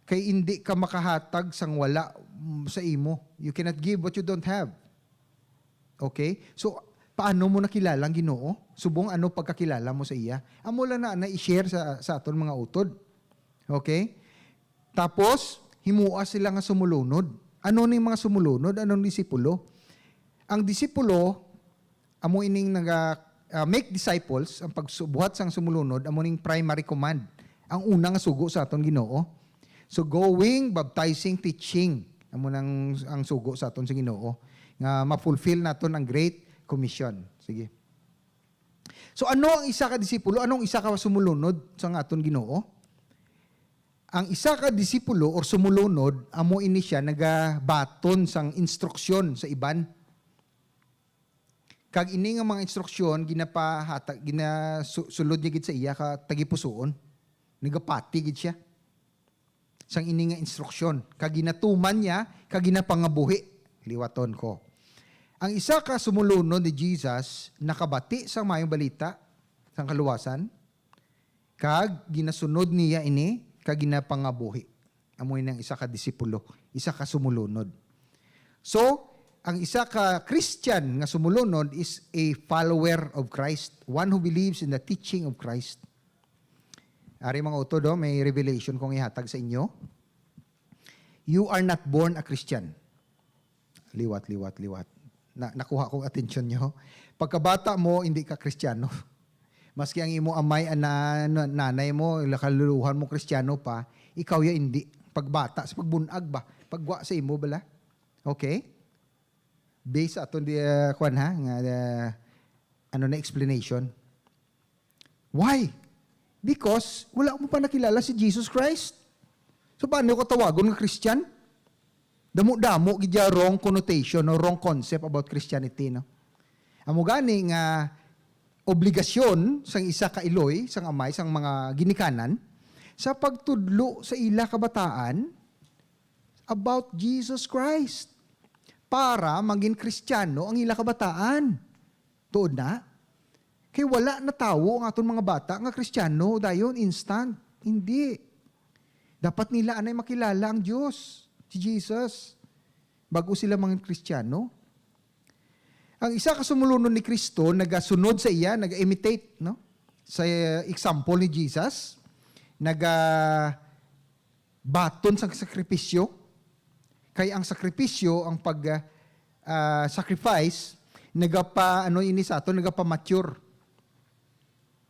Kay indi ka makahatag sang wala, mm, sa imo. You cannot give what you don't have. Okay? So, paano mo nakilala ang Ginoo? Subong ano pagkakilala mo sa iya? Amo lang na, na i-share sa, sa aton mga utod. Okay? Tapos, himua sila nga sumulunod. Ano ni mga sumulunod? Anong disipulo? Ang disipulo, amo ining naga, ah, make disciples, ang pagsubuhat sang sumulunod, amo ning primary command. Ang una nga sugo sa aton Ginoo. So, going, baptizing, teaching. Amo nang ang sugo sa aton sa Ginoo. Nga ma-fulfill naton ang Great Commission. Sige. So, ano ang isa ka disipulo? Ano ang isa ka sumulunod sa aton Ginoo? Ang isa ka disipulo or sumulunod, amo ini siya nagabaton sang instruksyon sa iban. Kag ini nga mga instruksyon ginapahatag, ginasu-, sulod niya gid sa iya ka tagipusoon. Nagapati gid siya sang ini nga instruksyon, kag ginatuman niya, kag ginapangabuhi. Liwaton ko. Ang isa ka sumulunod ni Jesus nakabati sang Maayong Balita sang kaluwasan, kag ginasunod niya ini, kag ginapangabuhi. Amo ini ang isa ka disipulo, isa ka sumulunod. So, ang isa ka Christian nga sumulunod is a follower of Christ, one who believes in the teaching of Christ. Ari, mga utod, oh, may revelation kong ihatag sa inyo. You are not born a Christian. Liwat, liwat, liwat. Na, nakuha kong atensyon nyo. Pagkabata mo, hindi ka Kristiyano. Maski ang imo amay, ana-, na-, nanay mo, kaluluhan mo Kristiyano pa, ikaw ya hindi. Pagbata, sa pagbunag ba? Pagwa sa imo bala? Okay? Based sa aton di, ah, kwan ha, nga, ah, ano na explanation. Why? Because wala mo pa nakilala si Jesus Christ. So, paano ka tawagon nga Christian? Damo-damo gid ya wrong connotation o wrong concept about Christianity, no? Amo gani nga obligasyon sang isa ka iloy, sang amay, sang mga ginikanan, sa pagtudlo sa ila kabataan about Jesus Christ para magin Kristiyano ang ila kabataan. Tuod na? Kay wala na tawo ang aton mga bata nga Kristiyano dayon instant. Hindi. Dapat nila anay makilala ang Dios, si Jesus, bago sila mga Kristiyano. Ang isa ka sumulunod ni Cristo nagasunod sa iya, naga-imitate, no? Sa example ni Jesus, naga baton sang sakripisyo. Kay ang sakripisyo, ang pag, ah, ah, sacrifice, nagapa-, ano ini sa aton, nagapa-mature.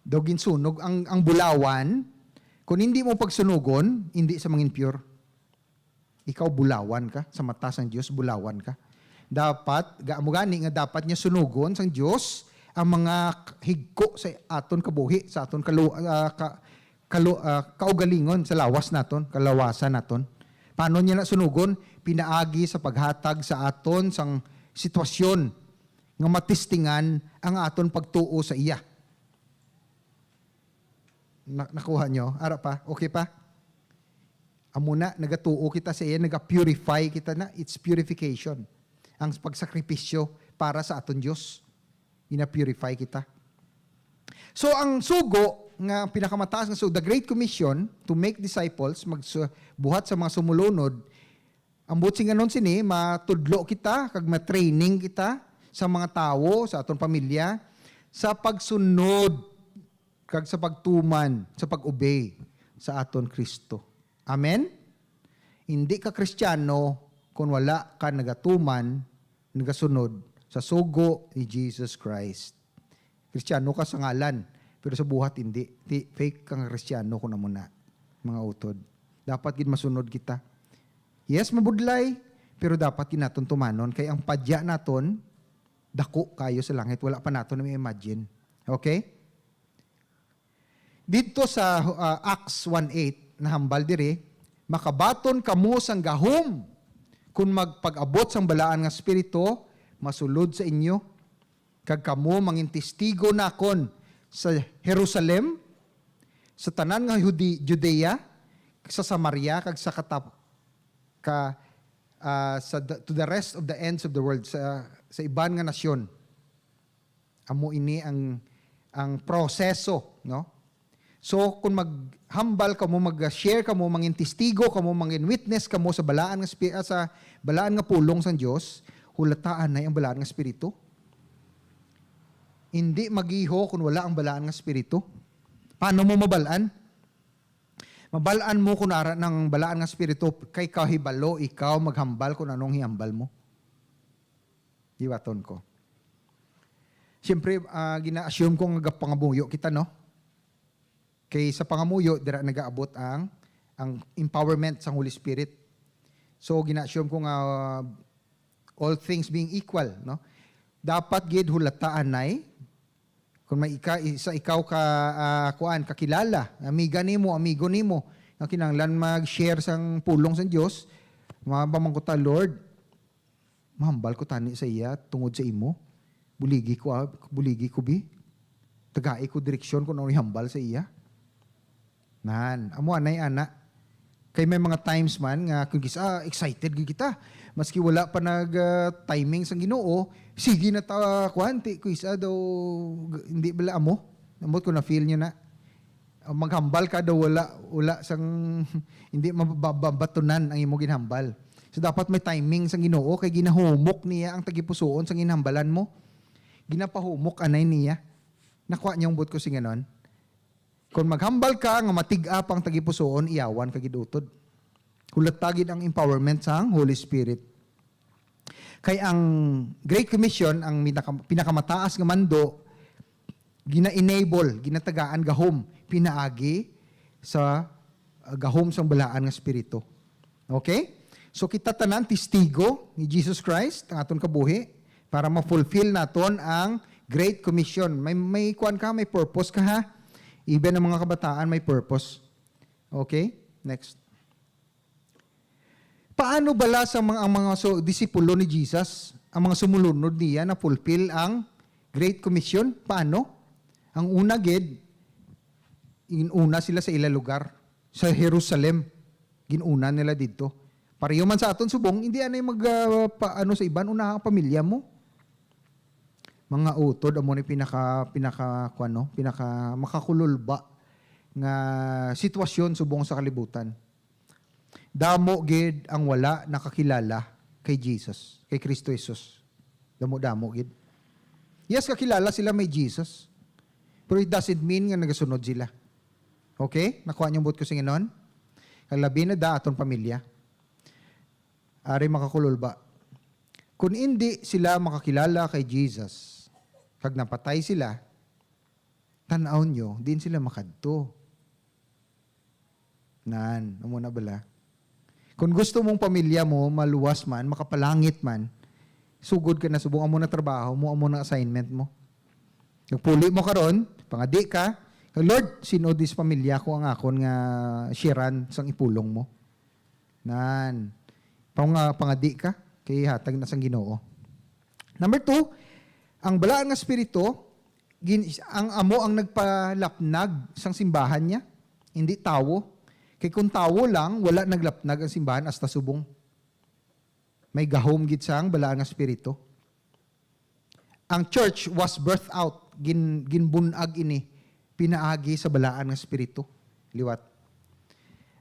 Daw ginsunog ang, ang bulawan, kung hindi mo pagsunugon, hindi sa mangin pure. Ikaw bulawan ka, sa mata sang Dios, bulawan ka. Dapat, ga-, amo gani nga dapat niya sunugon sang Dios ang mga higko sa aton kabuhi, sa aton kalu-, ah, ka-, kalu-, ah, kaugalingon sa lawas naton, kalawasan naton. Paano niya na sunugon? Pinaagi sa paghatag sa aton sang sitwasyon nga matistingan ang aton pagtuo sa iya. Na-, nakuha nyo? Ara pa? Okay pa? Amo na, nagatuo kita sa iya, naga-purify kita na. It's purification. Ang pagsakripisyo para sa aton Dios. Gina-purify kita. So, ang sugo nga pinakamataas nga sugo, the Great Commission, to make disciples, magsu-, buhat sa mga sumulunod, ang buot silingon sini, matudlo kita, kag ma-training kita sa mga tawo, sa aton pamilya, sa pagsunod, kag sa pagtuman, sa pag-obey sa aton Kristo. Amen? Hindi ka Kristiyano, Kung wala ka nagatuman, nagasunod sa sugo ni Jesus Christ. Kristiyano ka sa ngalan, pero sa buhat hindi. Ti-, fake kang Kristiyano kung amo na, mga utod. Dapat gid masunod kita. Yes, mabudlay, pero dapat gid naton tumanon kay ang padya naton dako kayo sa langit, wala pa naton ma-imagine. Okay? Didto sa, ah, Acts one eight, nahambal diri, "Makabaton kamo sang gahom kon magpag-abot sang balaan nga espiritu masulod sa inyo, kag kamo mangin testigo nakon sa Jerusalem, sa tanan nga Judi-, Judea, sa Samaria, kag sa katap-, ka, ah, sa the, to the rest of the ends of the world," sa, sa iban nga nasyon. Amo ini ang, ang proseso, no? So, kung maghambal kamo, mag-share kamo, mangin testigo kamo, mangin witness kamo sa balaan nga spi-, ah, sa balaan nga pulong sang Dios, hulataan na ang balaan nga espiritu. Hindi magiho kung wala ang balaan nga espiritu. Paano mo mabalaan? Mabalaan mo kung ara ng balaan nga espiritu kay kahibalo ikaw maghambal kung anong hihambal mo. Diwaton ko. Siyempre, ah, gina-assume ko nga gapangamuyo kita, no? Kay sa pangamuyo, dira nagaabot ang, ang empowerment sang Holy Spirit. So, gina-assume ko nga, ah, all things being equal, no? Dapat gid hulataan nay. Kung may ika-, isa ikaw ka, ah, kuan, kakilala, amiga nimo, amigo nimo, nga kinahanglan mag-share sang pulong sang Dios, mapamangkot ta, "Lord, mahambal ko tani sa iya tungod sa imo. Buligi ko, ah, buligi ko, bi. Tagai ko direksyon kung ano ihambal sa iya." Nan, amo anay ana. Kay may mga times man nga kung kis-, ah, excited gid kita. Maski wala pa nag, ah, timing sang Ginoo, sige na ta, kuan, ti, kuis-a daw, g-, hindi bala amo. Ambot ko na-feel nyo na. Ah, maghambal ka daw wala, wala sang, hindi mababatunan ang imo ginhambal. So, dapat may timing sang Ginoo, kay ginahumok niya ang tagipusoon sang ginhambalan mo. Ginapahumok anay niya. Nakuha niyo ang buot ko singanon? Kon maghambal ka nga matig-a pa ang tagipusoon, iyawan ka gid utod. Hulata gid ang empowerment sang Holy Spirit. Kay ang Great Commission, ang pinaka-, pinakamataas nga mando, gina-enable, ginatagaan gahom, pinaagi sa, ah, gahom sang balaan nga espiritu. Okay? So, kita tanan testigo ni Jesus Christ, ang aton kabuhi, para ma-fulfill naton ang Great Commission. May, may kuwan ka, may purpose ka, ha? Even ang mga kabataan may purpose. Okay? Next. Paano bala sa mga, ang mga su-, disipulo ni Jesus, ang mga sumulunod niya, na-fulfill ang Great Commission? Paano? Ang una gid, inuna sila sa ila lugar, sa Jerusalem. Ginuna nila didto. Pareho man sa aton subong, hindi anay mag, ah, pa-, ano sa iban, una ang pamilya mo. Mga utod, amo ni pinaka, pinaka, kuwan, no? Pinaka makakululba nga sitwasyon subong sa kalibutan. Damo gid ang wala nakakilala kay Jesus, kay Kristo Jesus. Damo-damo gid. Yes, kakilala sila may Jesus. Pero it doesn't mean nga nagasunod sila. Okay? Nakuha niyo ang buot ko singanon? Kag labi na da aton pamilya. Ari makakululba. Kung indi sila makakilala kay Jesus, kag napatay sila, tan-aw nyo, diin sila makadto. Nan, amo na bala. Kung gusto mong pamilya mo, maluwas man, makapalangit man, sugod ka na subong, amo na trabaho mo, amo na assignment mo. Nagpuli mo karon, pangadi ka, "Lord, sin-o dis pamilya ko ang akon nga sharean sang ipulong mo?" Nan, pang-, pangadi ka, kay hatag na sang Ginoo. Number two, ang balaan nga espiritu, gin-, ang amo ang nagpalapnag sang simbahan niya, hindi tawo. Kay kung tawo lang, wala naglapnag ang simbahan hasta subong. May gahom gid sang balaan nga espiritu. Ang church was birthed out, gin-, ginbun-ag ini pinaagi sa balaan nga espiritu. Liwat.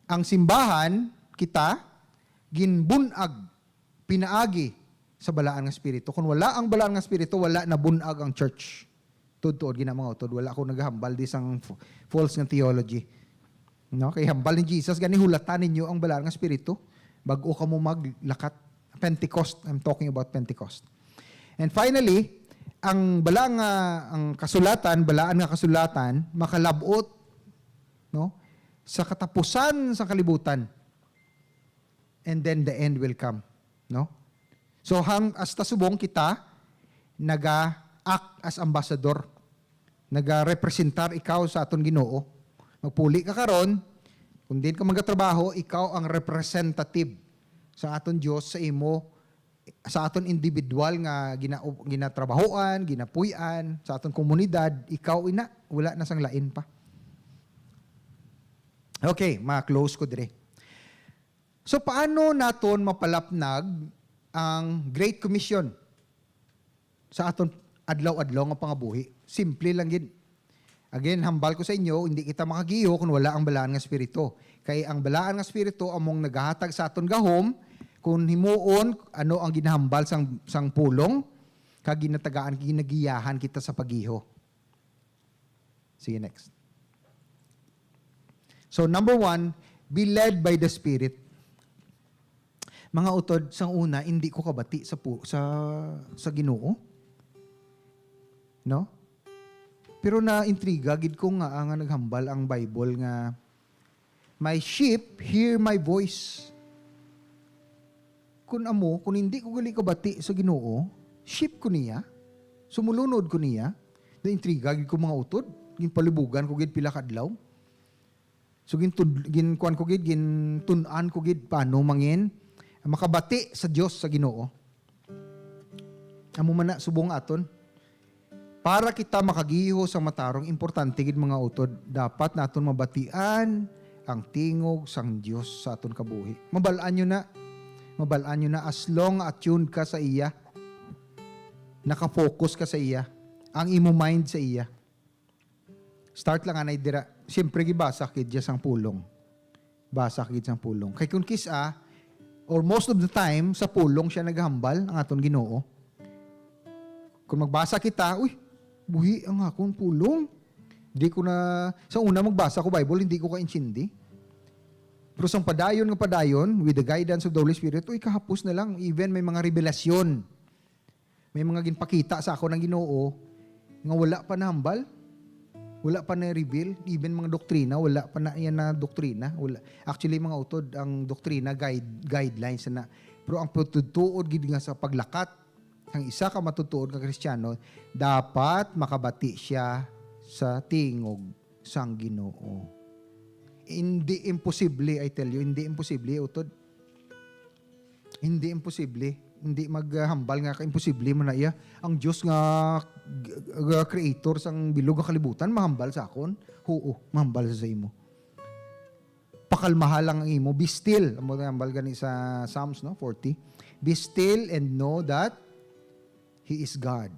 Ang simbahan, kita, ginbun-ag pinaagi sa balaan nga espiritu. Kung wala ang balaan nga espiritu, wala nabun-ag ang church. Tuod-tuod gina, mga utod, wala ako naghambal di sang f-, false nga theology. No? Kay hambal ni Jesus, gani hulatan ninyo ang balaan nga espiritu bag-o kamo maglakat. Pentecost. I'm talking about Pentecost. And finally, ang bala nga, ang kasulatan, balaan nga kasulatan, makalabot, no, sa katapusan sa kalibutan. And then the end will come, no? So, hang, hasta subong kita naga-act as ambassador, nagarepresentar ikaw sa aton Ginoo. Magpuli ka karon, kung diin ka magatrabaho, ikaw ang representative sa aton Dios sa imo, sa aton individual nga gina-, ginatrabahoan, ginapuy-an, sa aton komunidad, ikaw ina, wala na sang lain pa. Okay, ma-close ko dire. So, paano naton mapalapnag ang Great Commission sa aton adlaw-adlaw nga pangabuhi? Simple lang gid. Again, hambal ko sa inyo, hindi kita makagiho kung wala ang Balaan nga Espiritu. Kay ang Balaan nga Espiritu among nagahatag sa aton gahom kung himuon ano ang ginahambal sang, sang pulong, kag ginatagaan, ginagiyahan kita sa paggiho. Sige, next. So, number one, be led by the Spirit. Mga utod, sang una, hindi ko kabati sa pu-, sa, sa Ginoo. No? Pero naintriga gid ko nga, ah, nga naghambal ang Bible nga, "My sheep hear my voice." Kun amo, kun hindi ko gali kabati sa Ginoo, sheep ko niya, sumulunod ko niya. Naintriga gid ko, mga utod, ginpalibugan ko gid pila ka adlaw. So, gintud-, ginkuan ko gid, gintun-an ko gid paano mangin makabati sa Dios, sa Ginoo. Amo man na, subong aton. Para kita makagiho sang matarong, importante gid, mga utod, dapat naton mabatian ang tingog sang Dios sa aton kabuhi. Mabal-an nyo na, mabal-an nyo na, as long attuned ka sa iya, nakafocus ka sa iya, ang imo mind sa iya. Start lang anay dira. Siyempre, gibasa gid siya sang pulong. Basa gid sang pulong. Kay kun kis-a, or most of the time, sa pulong siya naghambal ang aton Ginoo. Kung magbasa kita, "Uy, buhi ang akon pulong." Di ko na, sa una magbasa ko Bible, hindi ko kaintindi. Pero sang padayon nga padayon, with the guidance of the Holy Spirit, uy, kahapos na lang, even may mga revelasyon. May mga ginpakita sa akon ang Ginoo nga wala pa nahambal, wala pa na-reveal, even mga doktrina, wala pa na yan na doktrina. Wala. Actually, mga utod, ang doktrina, guide, guidelines na. Pero ang pagtudtuod gid nga sa paglakat, ang isa ka matutuod nga Kristiyano, dapat makabati siya sa tingog sang Ginoo. Hindi imposible, I tell you, hindi imposible, utod. Hindi imposible. Hindi maghambal nga ka-imposible man na iya. Ang Dios nga, g-, g-, creator sang bilog nga kalibutan, mahambal sa akon? Huo, mahambal sa imo. Pakalmaha lang ang imo. Be still. Amo ang hambal gani sa Psalms, no? Forty. "Be still and know that He is God."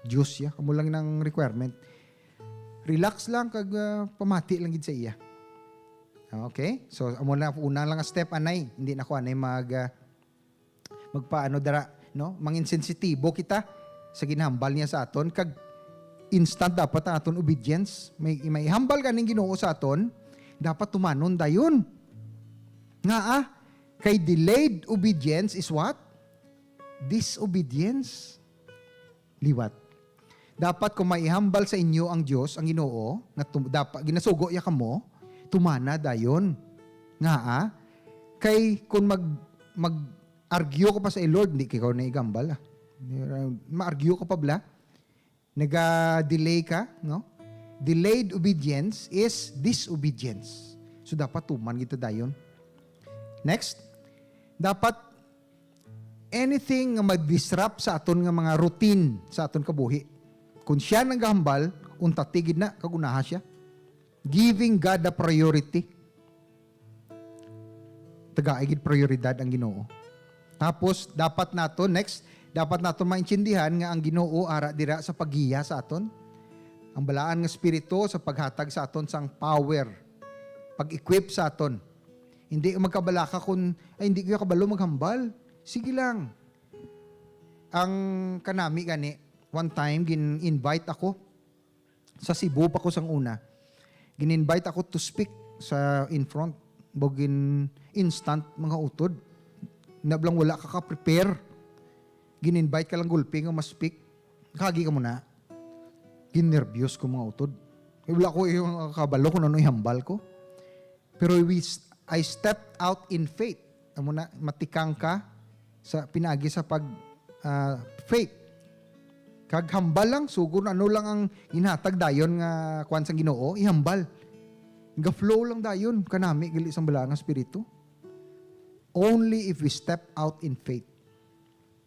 Dios siya. Amo lang nang requirement. Relax lang kag, ah, pamati lang gid sa iya. Okay? So, amo na, una lang nga step, anay. Hindi na ko anay mag, ah, magpaano dara, no? Mangin sensitibo kita sa ginhambal niya sa aton. Kag instant dapat ang aton obedience. May, may hambal ganing Ginoo sa aton, dapat tumanon dayon. Ngaa? Kay delayed obedience is what? Disobedience. Liwat. Dapat kung may ihambal sa inyo ang Dios, ang Ginoo, nga tum-, dapat ginasugo ya kamo, tumana dayon. Ngaa? Kay kung mag-, mag-argue ka pa sa, "Eh, Lord, hindi ka na igambal, ah." Ma-argue ka pa bala? Naga-delay ka, no? Delayed obedience is disobedience. So, dapat tuman kita dayon. Next, dapat anything nga mag-disrupt sa aton nga mga routine sa aton kabuhi, kung siya nagahambal, untati gid na, kag unaha siya. Giving God the priority. Tagai gid prioridad ang Ginoo. Tapos, dapat nato, next, dapat nato maintindihan nga ang Ginoo ara dira sa paggiya sa aton. Ang balaan nga Espiritu sa paghatag sa aton sang power, pag-equip sa aton. Hindi magkabalaka kung, "Ay, hindi ko kabalo maghambal." Sige lang. Ang kanami gani, one time, gin-invite ako sa Cebu pa ko sang una. Gin-invite ako to speak sa in front. Bugin instant, mga utod. Nablang wala ka ka-prepare. Gin-invite ka lang gulpi nga ma-speak. Kagi ka mo na. Ginerbyos ko, mga utod. Kay wala ko yung kabalo kung ano ihambal ko. Pero we s-, I stepped out in faith. Amo na, matikang ka sa pinaagi sa pag, ah, faith. Kag hambal lang, sugo na ano lang ang ginhatag dayon nga kuwan sang Ginoo, ihambal. Ga-flow lang dayon, kanami gali sang Balaang Espiritu. Only if we step out in faith.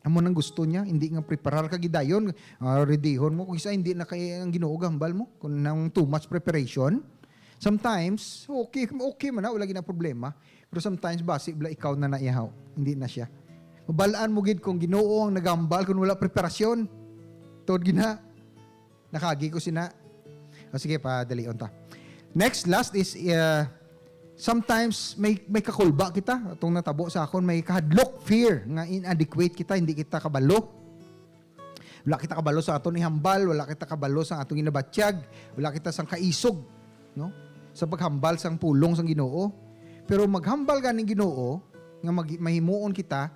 Amo nang gusto niya, hindi nga preparar ka gidayon, ah, readyhon mo. Kung isa, hindi na kay ang Ginoo gahambal mo. Kung nang too much preparation, sometimes, okay, okay man na, wala gina problema. Pero sometimes, basi bala ikaw na naihaw, hindi na siya. Mabalaan mo gid kung Ginoo ang nagambal kung wala preparasyon. Tuod gina, nakagi ko sina. O sige, padalion ta. Next, last is, uh, sometimes may, may kakulba kita. Atong natabo sa akon, may kahadlok, fear, nga inadequate kita, hindi kita kabalo. Wala kita kabalo sa aton ihambal, wala kita kabalo sa atong ginabatyag, wala kita sang kaisog, no? Sa paghambal sang pulong sang Ginoo. Pero maghambal ganing Ginoo nga mag-, mahimuon kita,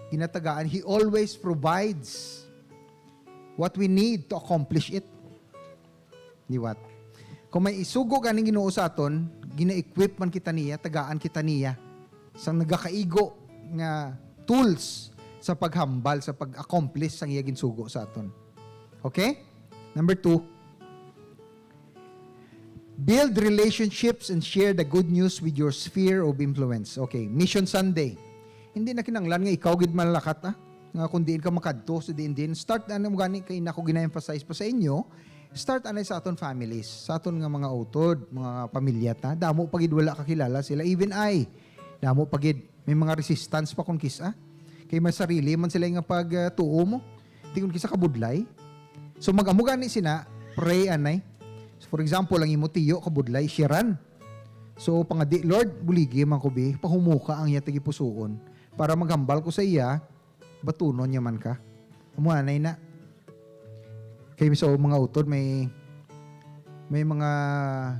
ginatagaan, He always provides what we need to accomplish it. Liwat. Kung may isugo ganing Ginoo sa aton, gina-equip man kita niya, tagaan kita niya sang nagakaigo nga tools sa paghambal, sa pag-accomplish sang iya ginsugo sa aton. Okay? Number two, build relationships and share the good news with your sphere of influence. Okay, Mission Sunday. Hindi na kinahanglan nga ikaw gid malakat, ah, nga kung diin ka makadto sa diin-diin. Start na mo gani, kay nako gina-emphasize pa sa inyo, start anay sa aton families, sa aton nga mga utod, mga pamilya ta. Damo pa gid wala kakilala sila. Even I, damo pa gid may mga resistance pa kon kis-a. Kay may sarili man sila nga pag, ah, tuo mo. Di kon kis-a kabudlay. So mag-amo gani sina, pray anay. So, for example, ang imo tiyo kabudlay, sharean. So pangadi, Lord, buligi man ko bi, pahumuka ang iya tagipusuon para maghambal ko sa iya, batunon niya man ka. Amo anay na. Kay so mga utod, may, may mga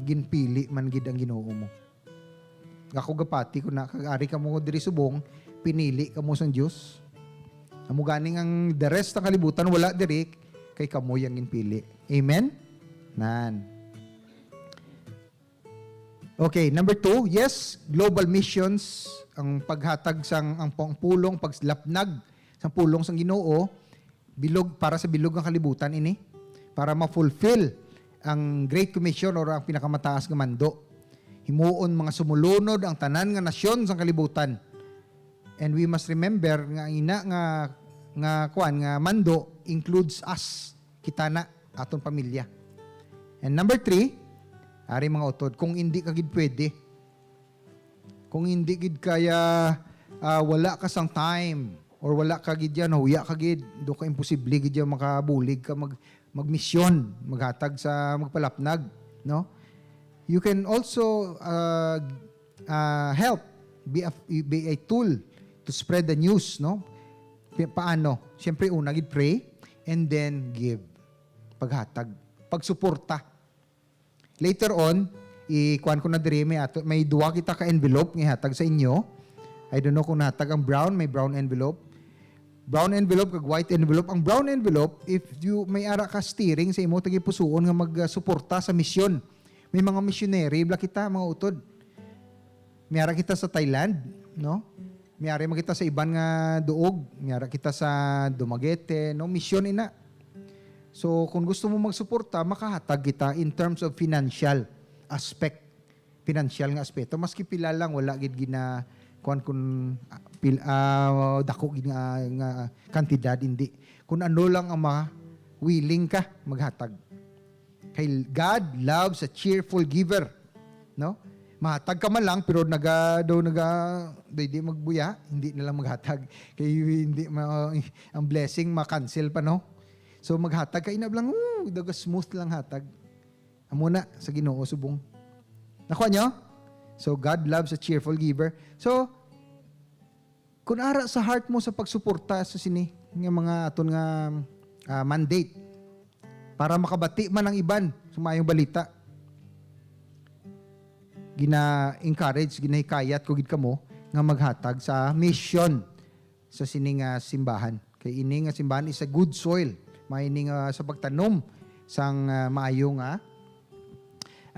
ginpili man gid ang Ginoo mo. Ako gapati ko na, kag ari kamo diri subong, pinili kamo sang Dios. Amo ganing ang the rest ng kalibutan wala diri, kay kamo yang ginpili. Amen? Nan. Okay, number two, yes, global missions, ang paghatag sang, ang pang-, pulong, paglapnag sang pulong sang Ginoo, bilog, para sa bilog nga kalibutan ini, para ma-fulfill ang Great Commission or ang pinakamataas nga mando. Himuon mga sumulunod ang tanan nga nasyon sang kalibutan. And we must remember nga ang ina nga, nga kuan, nga mando includes us, kita na, aton pamilya. And number three, ari mga utod, kung hindi ka gid pwede, kung hindi gid kaya, ah, wala ka sang time, or wala ka gid yan, nahuya ka gid, do ka, imposible gid yan, makabulig ka mag, magmisyon, maghatag sa, magpalapnag, no? You can also, ah, ah, help, be a, be a tool to spread the news, no? Pi-, paano? Siyempre, una gid pray, and then give. Paghatag, pagsuporta. Later on, ikuan ko na diri, may ato, may duwa kita ka envelope nga ihatag sa inyo. I don't know kung nahatag ang brown, may brown envelope. Brown envelope kag white envelope. Ang brown envelope, if you may ara ka steering sa imo tagipusuon nga magsuporta sa misyon. May mga missionary bala kita, mga utod. May ara kita sa Thailand, no? May ari man kita sa iban nga duog, may ara kita sa Dumaguete, no? Misyon ina. So, kung gusto mo magsuporta, makahatag kita in terms of financial aspect, financial nga aspeto. Maski pila lang, wala gid gina, kuwan kun, ah, pil-, ah, dako gid nga, nga kantidad, hindi. Kung ano lang ang ma-, willing ka maghatag. Kay God loves a cheerful giver, no? Mahatag ka man lang, pero naga, daw naga, daw di magbuya, hindi na lang maghatag. Kay hindi ma-, ang blessing ma-cancel pa, no? So, maghatag ka, ina lang, "Ooh, daga smooth lang hatag." Amo na, sa Ginoo, subong. Nakuha nyo? So, God loves a cheerful giver. So, kung ara sa heart mo sa pagsuporta sa sini nga mga aton nga, ah, mandate para makabati man ang iban sa maayong balita, gina-encourage, ginahikayat ko gid kamo nga maghatag sa mission. sa sini nga simbahan. Kay ini nga simbahan is a good soil. May ini nga sa pagtanom sang, ah, maayo nga,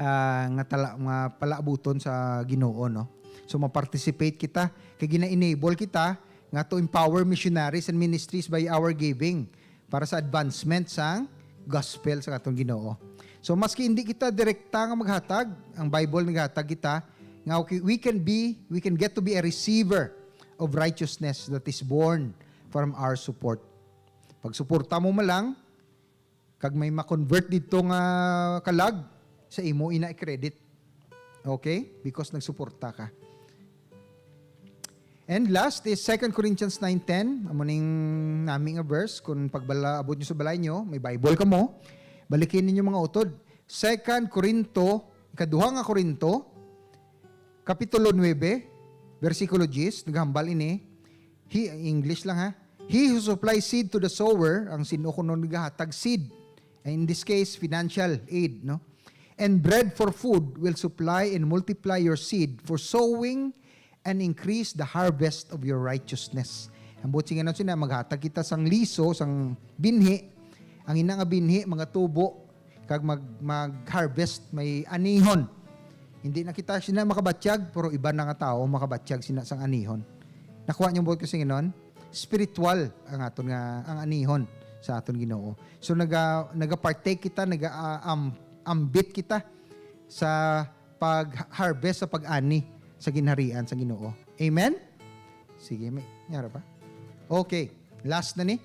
ah, nga tala-, nga palaabuton sa Ginoo, no? So, ma-participate kita. Kay gina-enable kita nga to empower missionaries and ministries by our giving para sa advancement sang gospel sa atong Ginoo. So, maski hindi kita direkta nga maghatag, ang Bible naghatag kita nga, okay, we can be, we can get to be a receiver of righteousness that is born from our support. Pagsuporta mo man lang, kag may ma-convert didto nga kalag, sa imo ina i-credit. Okay? Because nagsuporta ka. And last is Second Corinthians nine ten. Amo ning nami nga verse. Kung pagbala, abot nyo sa balay nyo, may Bible kamo, balikin ninyo mga utod. Second Corinto, ikaduha nga Corinto, Kapitulo nuebe, bersikulo diyes, naghambal ini. He, English lang ha. "He who supplies seed to the sower," ang sin-o kuno nagahatag seed. In this case, financial aid, no? "And bread for food will supply and multiply your seed for sowing and increase the harvest of your righteousness." Ang buot sing ano sina, maghatag kita sang liso, sang binhi. Ang ina nga binhi, mga tubo, kag mag-, mag-harvest, may anihon. Hindi na kita sina makabatyag, pero iba na nga tao makabatyag sina sang anihon. Nakuha niyo ang buot ko sing inon? Spiritual ang aton nga, ang anihon sa aton Ginoo. So, naga-, naga-partake kita, naga, ah, am-, ambit kita sa pag-harvest, sa pag-ani sa ginharian sa Ginoo. Amen? Sige, may, nyara pa? Okay, last na ni.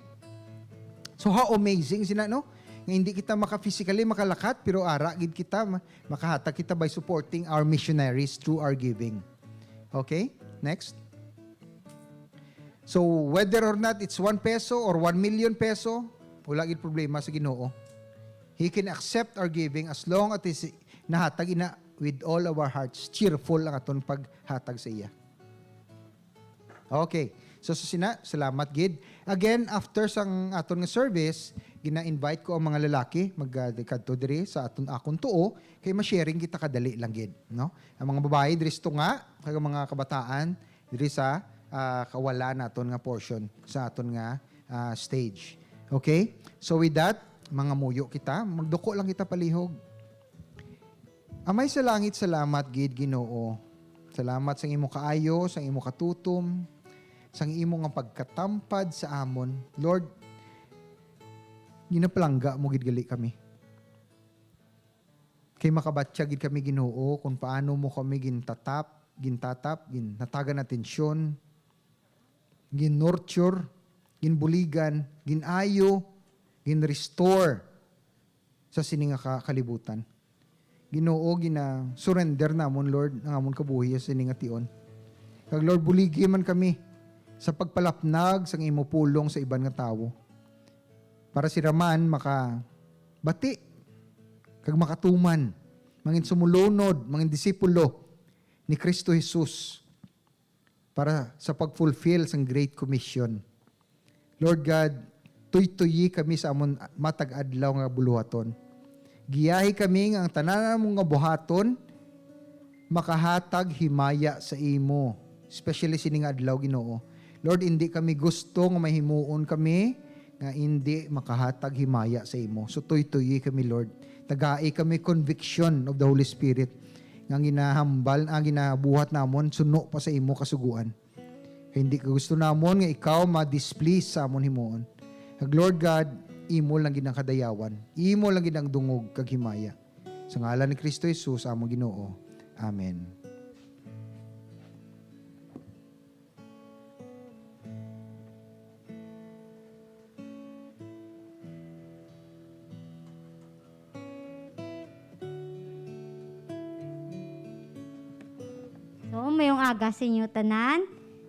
So, how amazing sina, no? Nga hindi kita maka-physically makalakat, pero ara gid kita, ma-, makahatag kita by supporting our missionaries through our giving. Okay? Next. So, whether or not it's one peso or one million peso, wala gid problema sa Ginoo. He can accept our giving as long as it's nahatag ina with all of our hearts. Cheerful ang aton paghatag sa iya. Okay. So, sa sina, salamat gid. Again, after sang aton nga service, gina-invite ko ang mga lalaki mag, ah, kadto diri sa aton, akon tuo, kay ma-sharing kita kadali lang gid, no? Ang mga babayi diri sa tunga, kag ang mga kabataan diri sa, ah, kawala naton nga portion sa aton nga, ah, stage. Okay? So, with that, mangamuyo kita, magduko lang kita palihog. Amay sa langit, salamat gid, Ginoo. Salamat sang imo kaayo, sang imo katutom, sang imo nga pagkatampad sa amon. Lord, ginapalangga mo gid gali kami. Kay makabatya gid kami, Ginoo, kung paano mo kami gintatap, gintatap, ginhatagan atensyon, gin-nurture, ginbuligan, gin-ayo, gin-restore sa sini nga ka-, kalibutan. Ginoo, gina-surrender namon, Lord, ang amon kabuhi sa sini nga tion. Kag, Lord, buligi man kami sa pagpalapnag sang imo pulong sa iban nga tawo, para sila man makabati kag makatuman, mangin sumulunod, mangin disipulo ni Cristo Jesus para sa pag-fulfill sang Great Commission. Lord God, tuytuyi kami sa amon matag adlaw nga buluhaton. Giyahi kami nga ang tanan namon nga buhaton makahatag himaya sa imo, especially sini nga adlaw, Ginoo. Lord, indi kami gusto nga mahimuon kami nga indi makahatag himaya sa imo. So, tuytuyi kami, Lord. Tagai kami conviction of the Holy Spirit nga ginahambal, ang ginabuhat namon suno pa sa imo kasugoan. Kay hindi ka gusto namon nga ikaw ma-displease sa amon himuon. Kag Lord God, imo lang gid ang kadayawan, imo lang gid ang dungog kag himaya. Sa ngalan ni Cristo Jesus, amon Ginoo. Amen. So, mayong aga sa inyo tanan.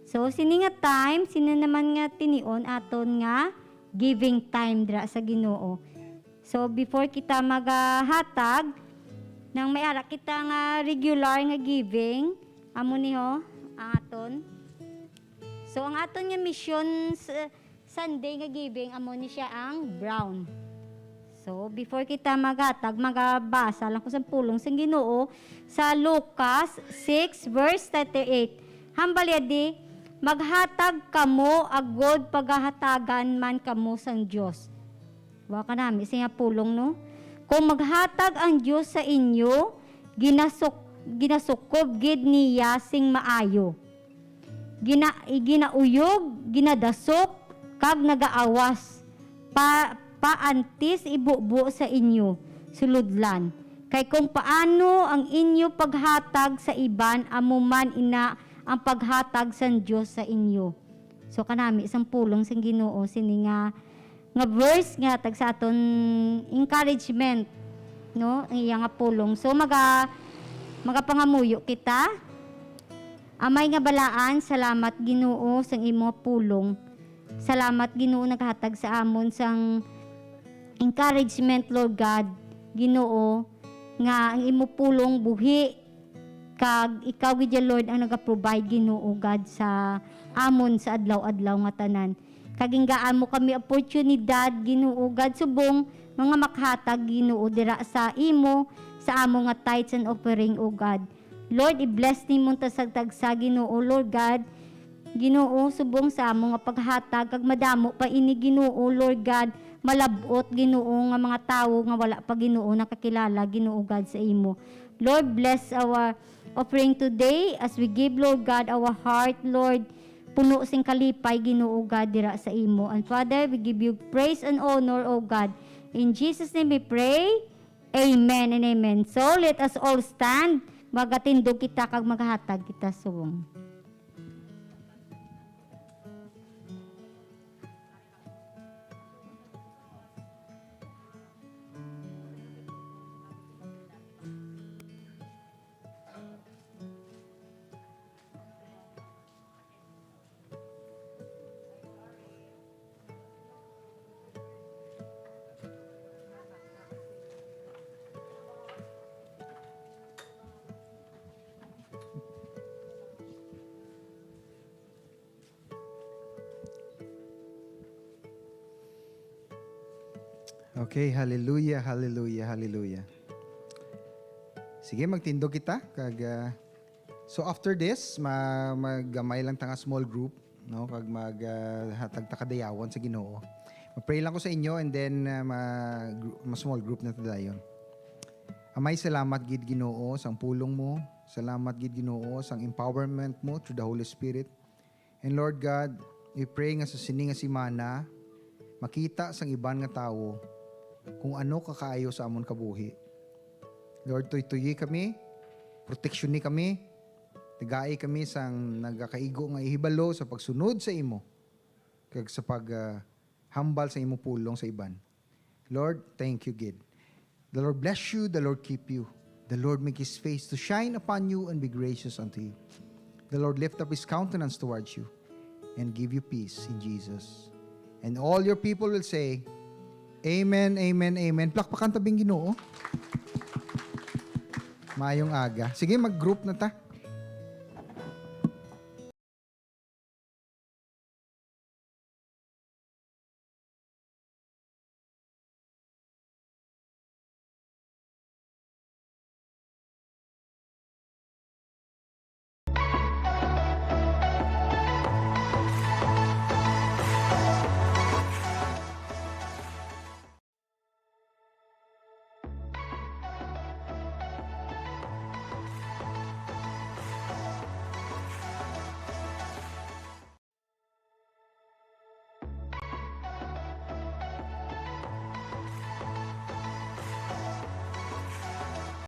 So, sini nga time, sini naman nga tinion aton nga giving time dira sa Ginoo. So, before kita magahatag, nang may ara kita nga regular nga giving, amo ni ho, ang aton. So, ang aton nga mission s-, Sunday nga giving, amo ni siya ang brown. So, before kita maghatag, magabasa lang ko sa pulong sang Ginoo sa Lucas six verse thirty-eight. Hambal ya di, Maghatag kamo agod pagahatagan man kamo sang Dios. Wa ka nami siya pulong, no? Kung maghatag ang Dios sa inyo, ginasuk-, ginasukob gid niya sing maayo. Gina-, ginauyog, ginadasok, kag nagaawas pa, pa antis ibubo sa inyo sulodlan. Kay kung paano ang inyo paghatag sa iban, amo man ina ang paghatag sang Dios sa inyo. So, kanami sang pulong sang Ginoo sini nga, nga verse nga tag sa aton encouragement, no? Ang iya nga pulong. So, maga-, magapangamuyo kita. Amay nga balaan, salamat, Ginoo, sang imo pulong. Salamat, Ginoo, naghatag sa amon sang encouragement, Lord God. Ginoo, nga ang imo pulong buhi, kag ikaw gid ya, Lord, ang naga-provide, Ginoo God, sa amon sa adlaw-adlaw nga tanan. Kag gingaan mo kami oportunidad, Ginoo God, subong mga makahatag, Ginoo, dira sa imo, sa amo nga tithes and offering, O God. Lord, i-bless nimo ang tagsa-tagsa, Ginoo, Lord God. Ginoo, subong sa amo nga paghatag, kag madamo pa ini, Ginoo, Lord God, malab-ot, Ginoo, nga mga tawo nga wala pa, Ginoo, nakakilala, Ginoo God, sa imo. Lord, bless our offering today as we give, Lord God, our heart, Lord, puno sing kalipay, Ginoo God, dira sa imo. And Father, we give you praise and honor, O God. In Jesus' name we pray. Amen and amen. So, let us all stand. Magatindog kita kag maghatag kita subong. Okay, hallelujah, hallelujah, hallelujah. Sige, magtindog kita kag, ah, so after this, ma-, magamay lang ta nga small group, no? Kag mag, ah, hatag ta kadayawon sa Ginoo. Ma-pray lang ko sa inyo and then, ah, ma-, gru-, ma-small group na ta dayon. Amay, salamat gid, Ginoo, sang pulong mo. Salamat gid, Ginoo, sang empowerment mo through the Holy Spirit. And Lord God, we pray nga sa sini nga semana, makita sang iban nga tawo kung ano ka kaayo sa amon kabuhi. Lord, tuytuyi kami, proteksyoni kami, tagai kami sang nagakaigo nga ihibalo sa pagsunod sa imo, kag sa pag, ah, hambal sa imo pulong sa iban. Lord, thank you gid. The Lord bless you, the Lord keep you. The Lord make his face to shine upon you and be gracious unto you. The Lord lift up his countenance towards you and give you peace in Jesus. And all your people will say, "Amen, amen, amen." Plakpakan ta bang Ginoo. Mayong aga. Sige, mag-group na ta.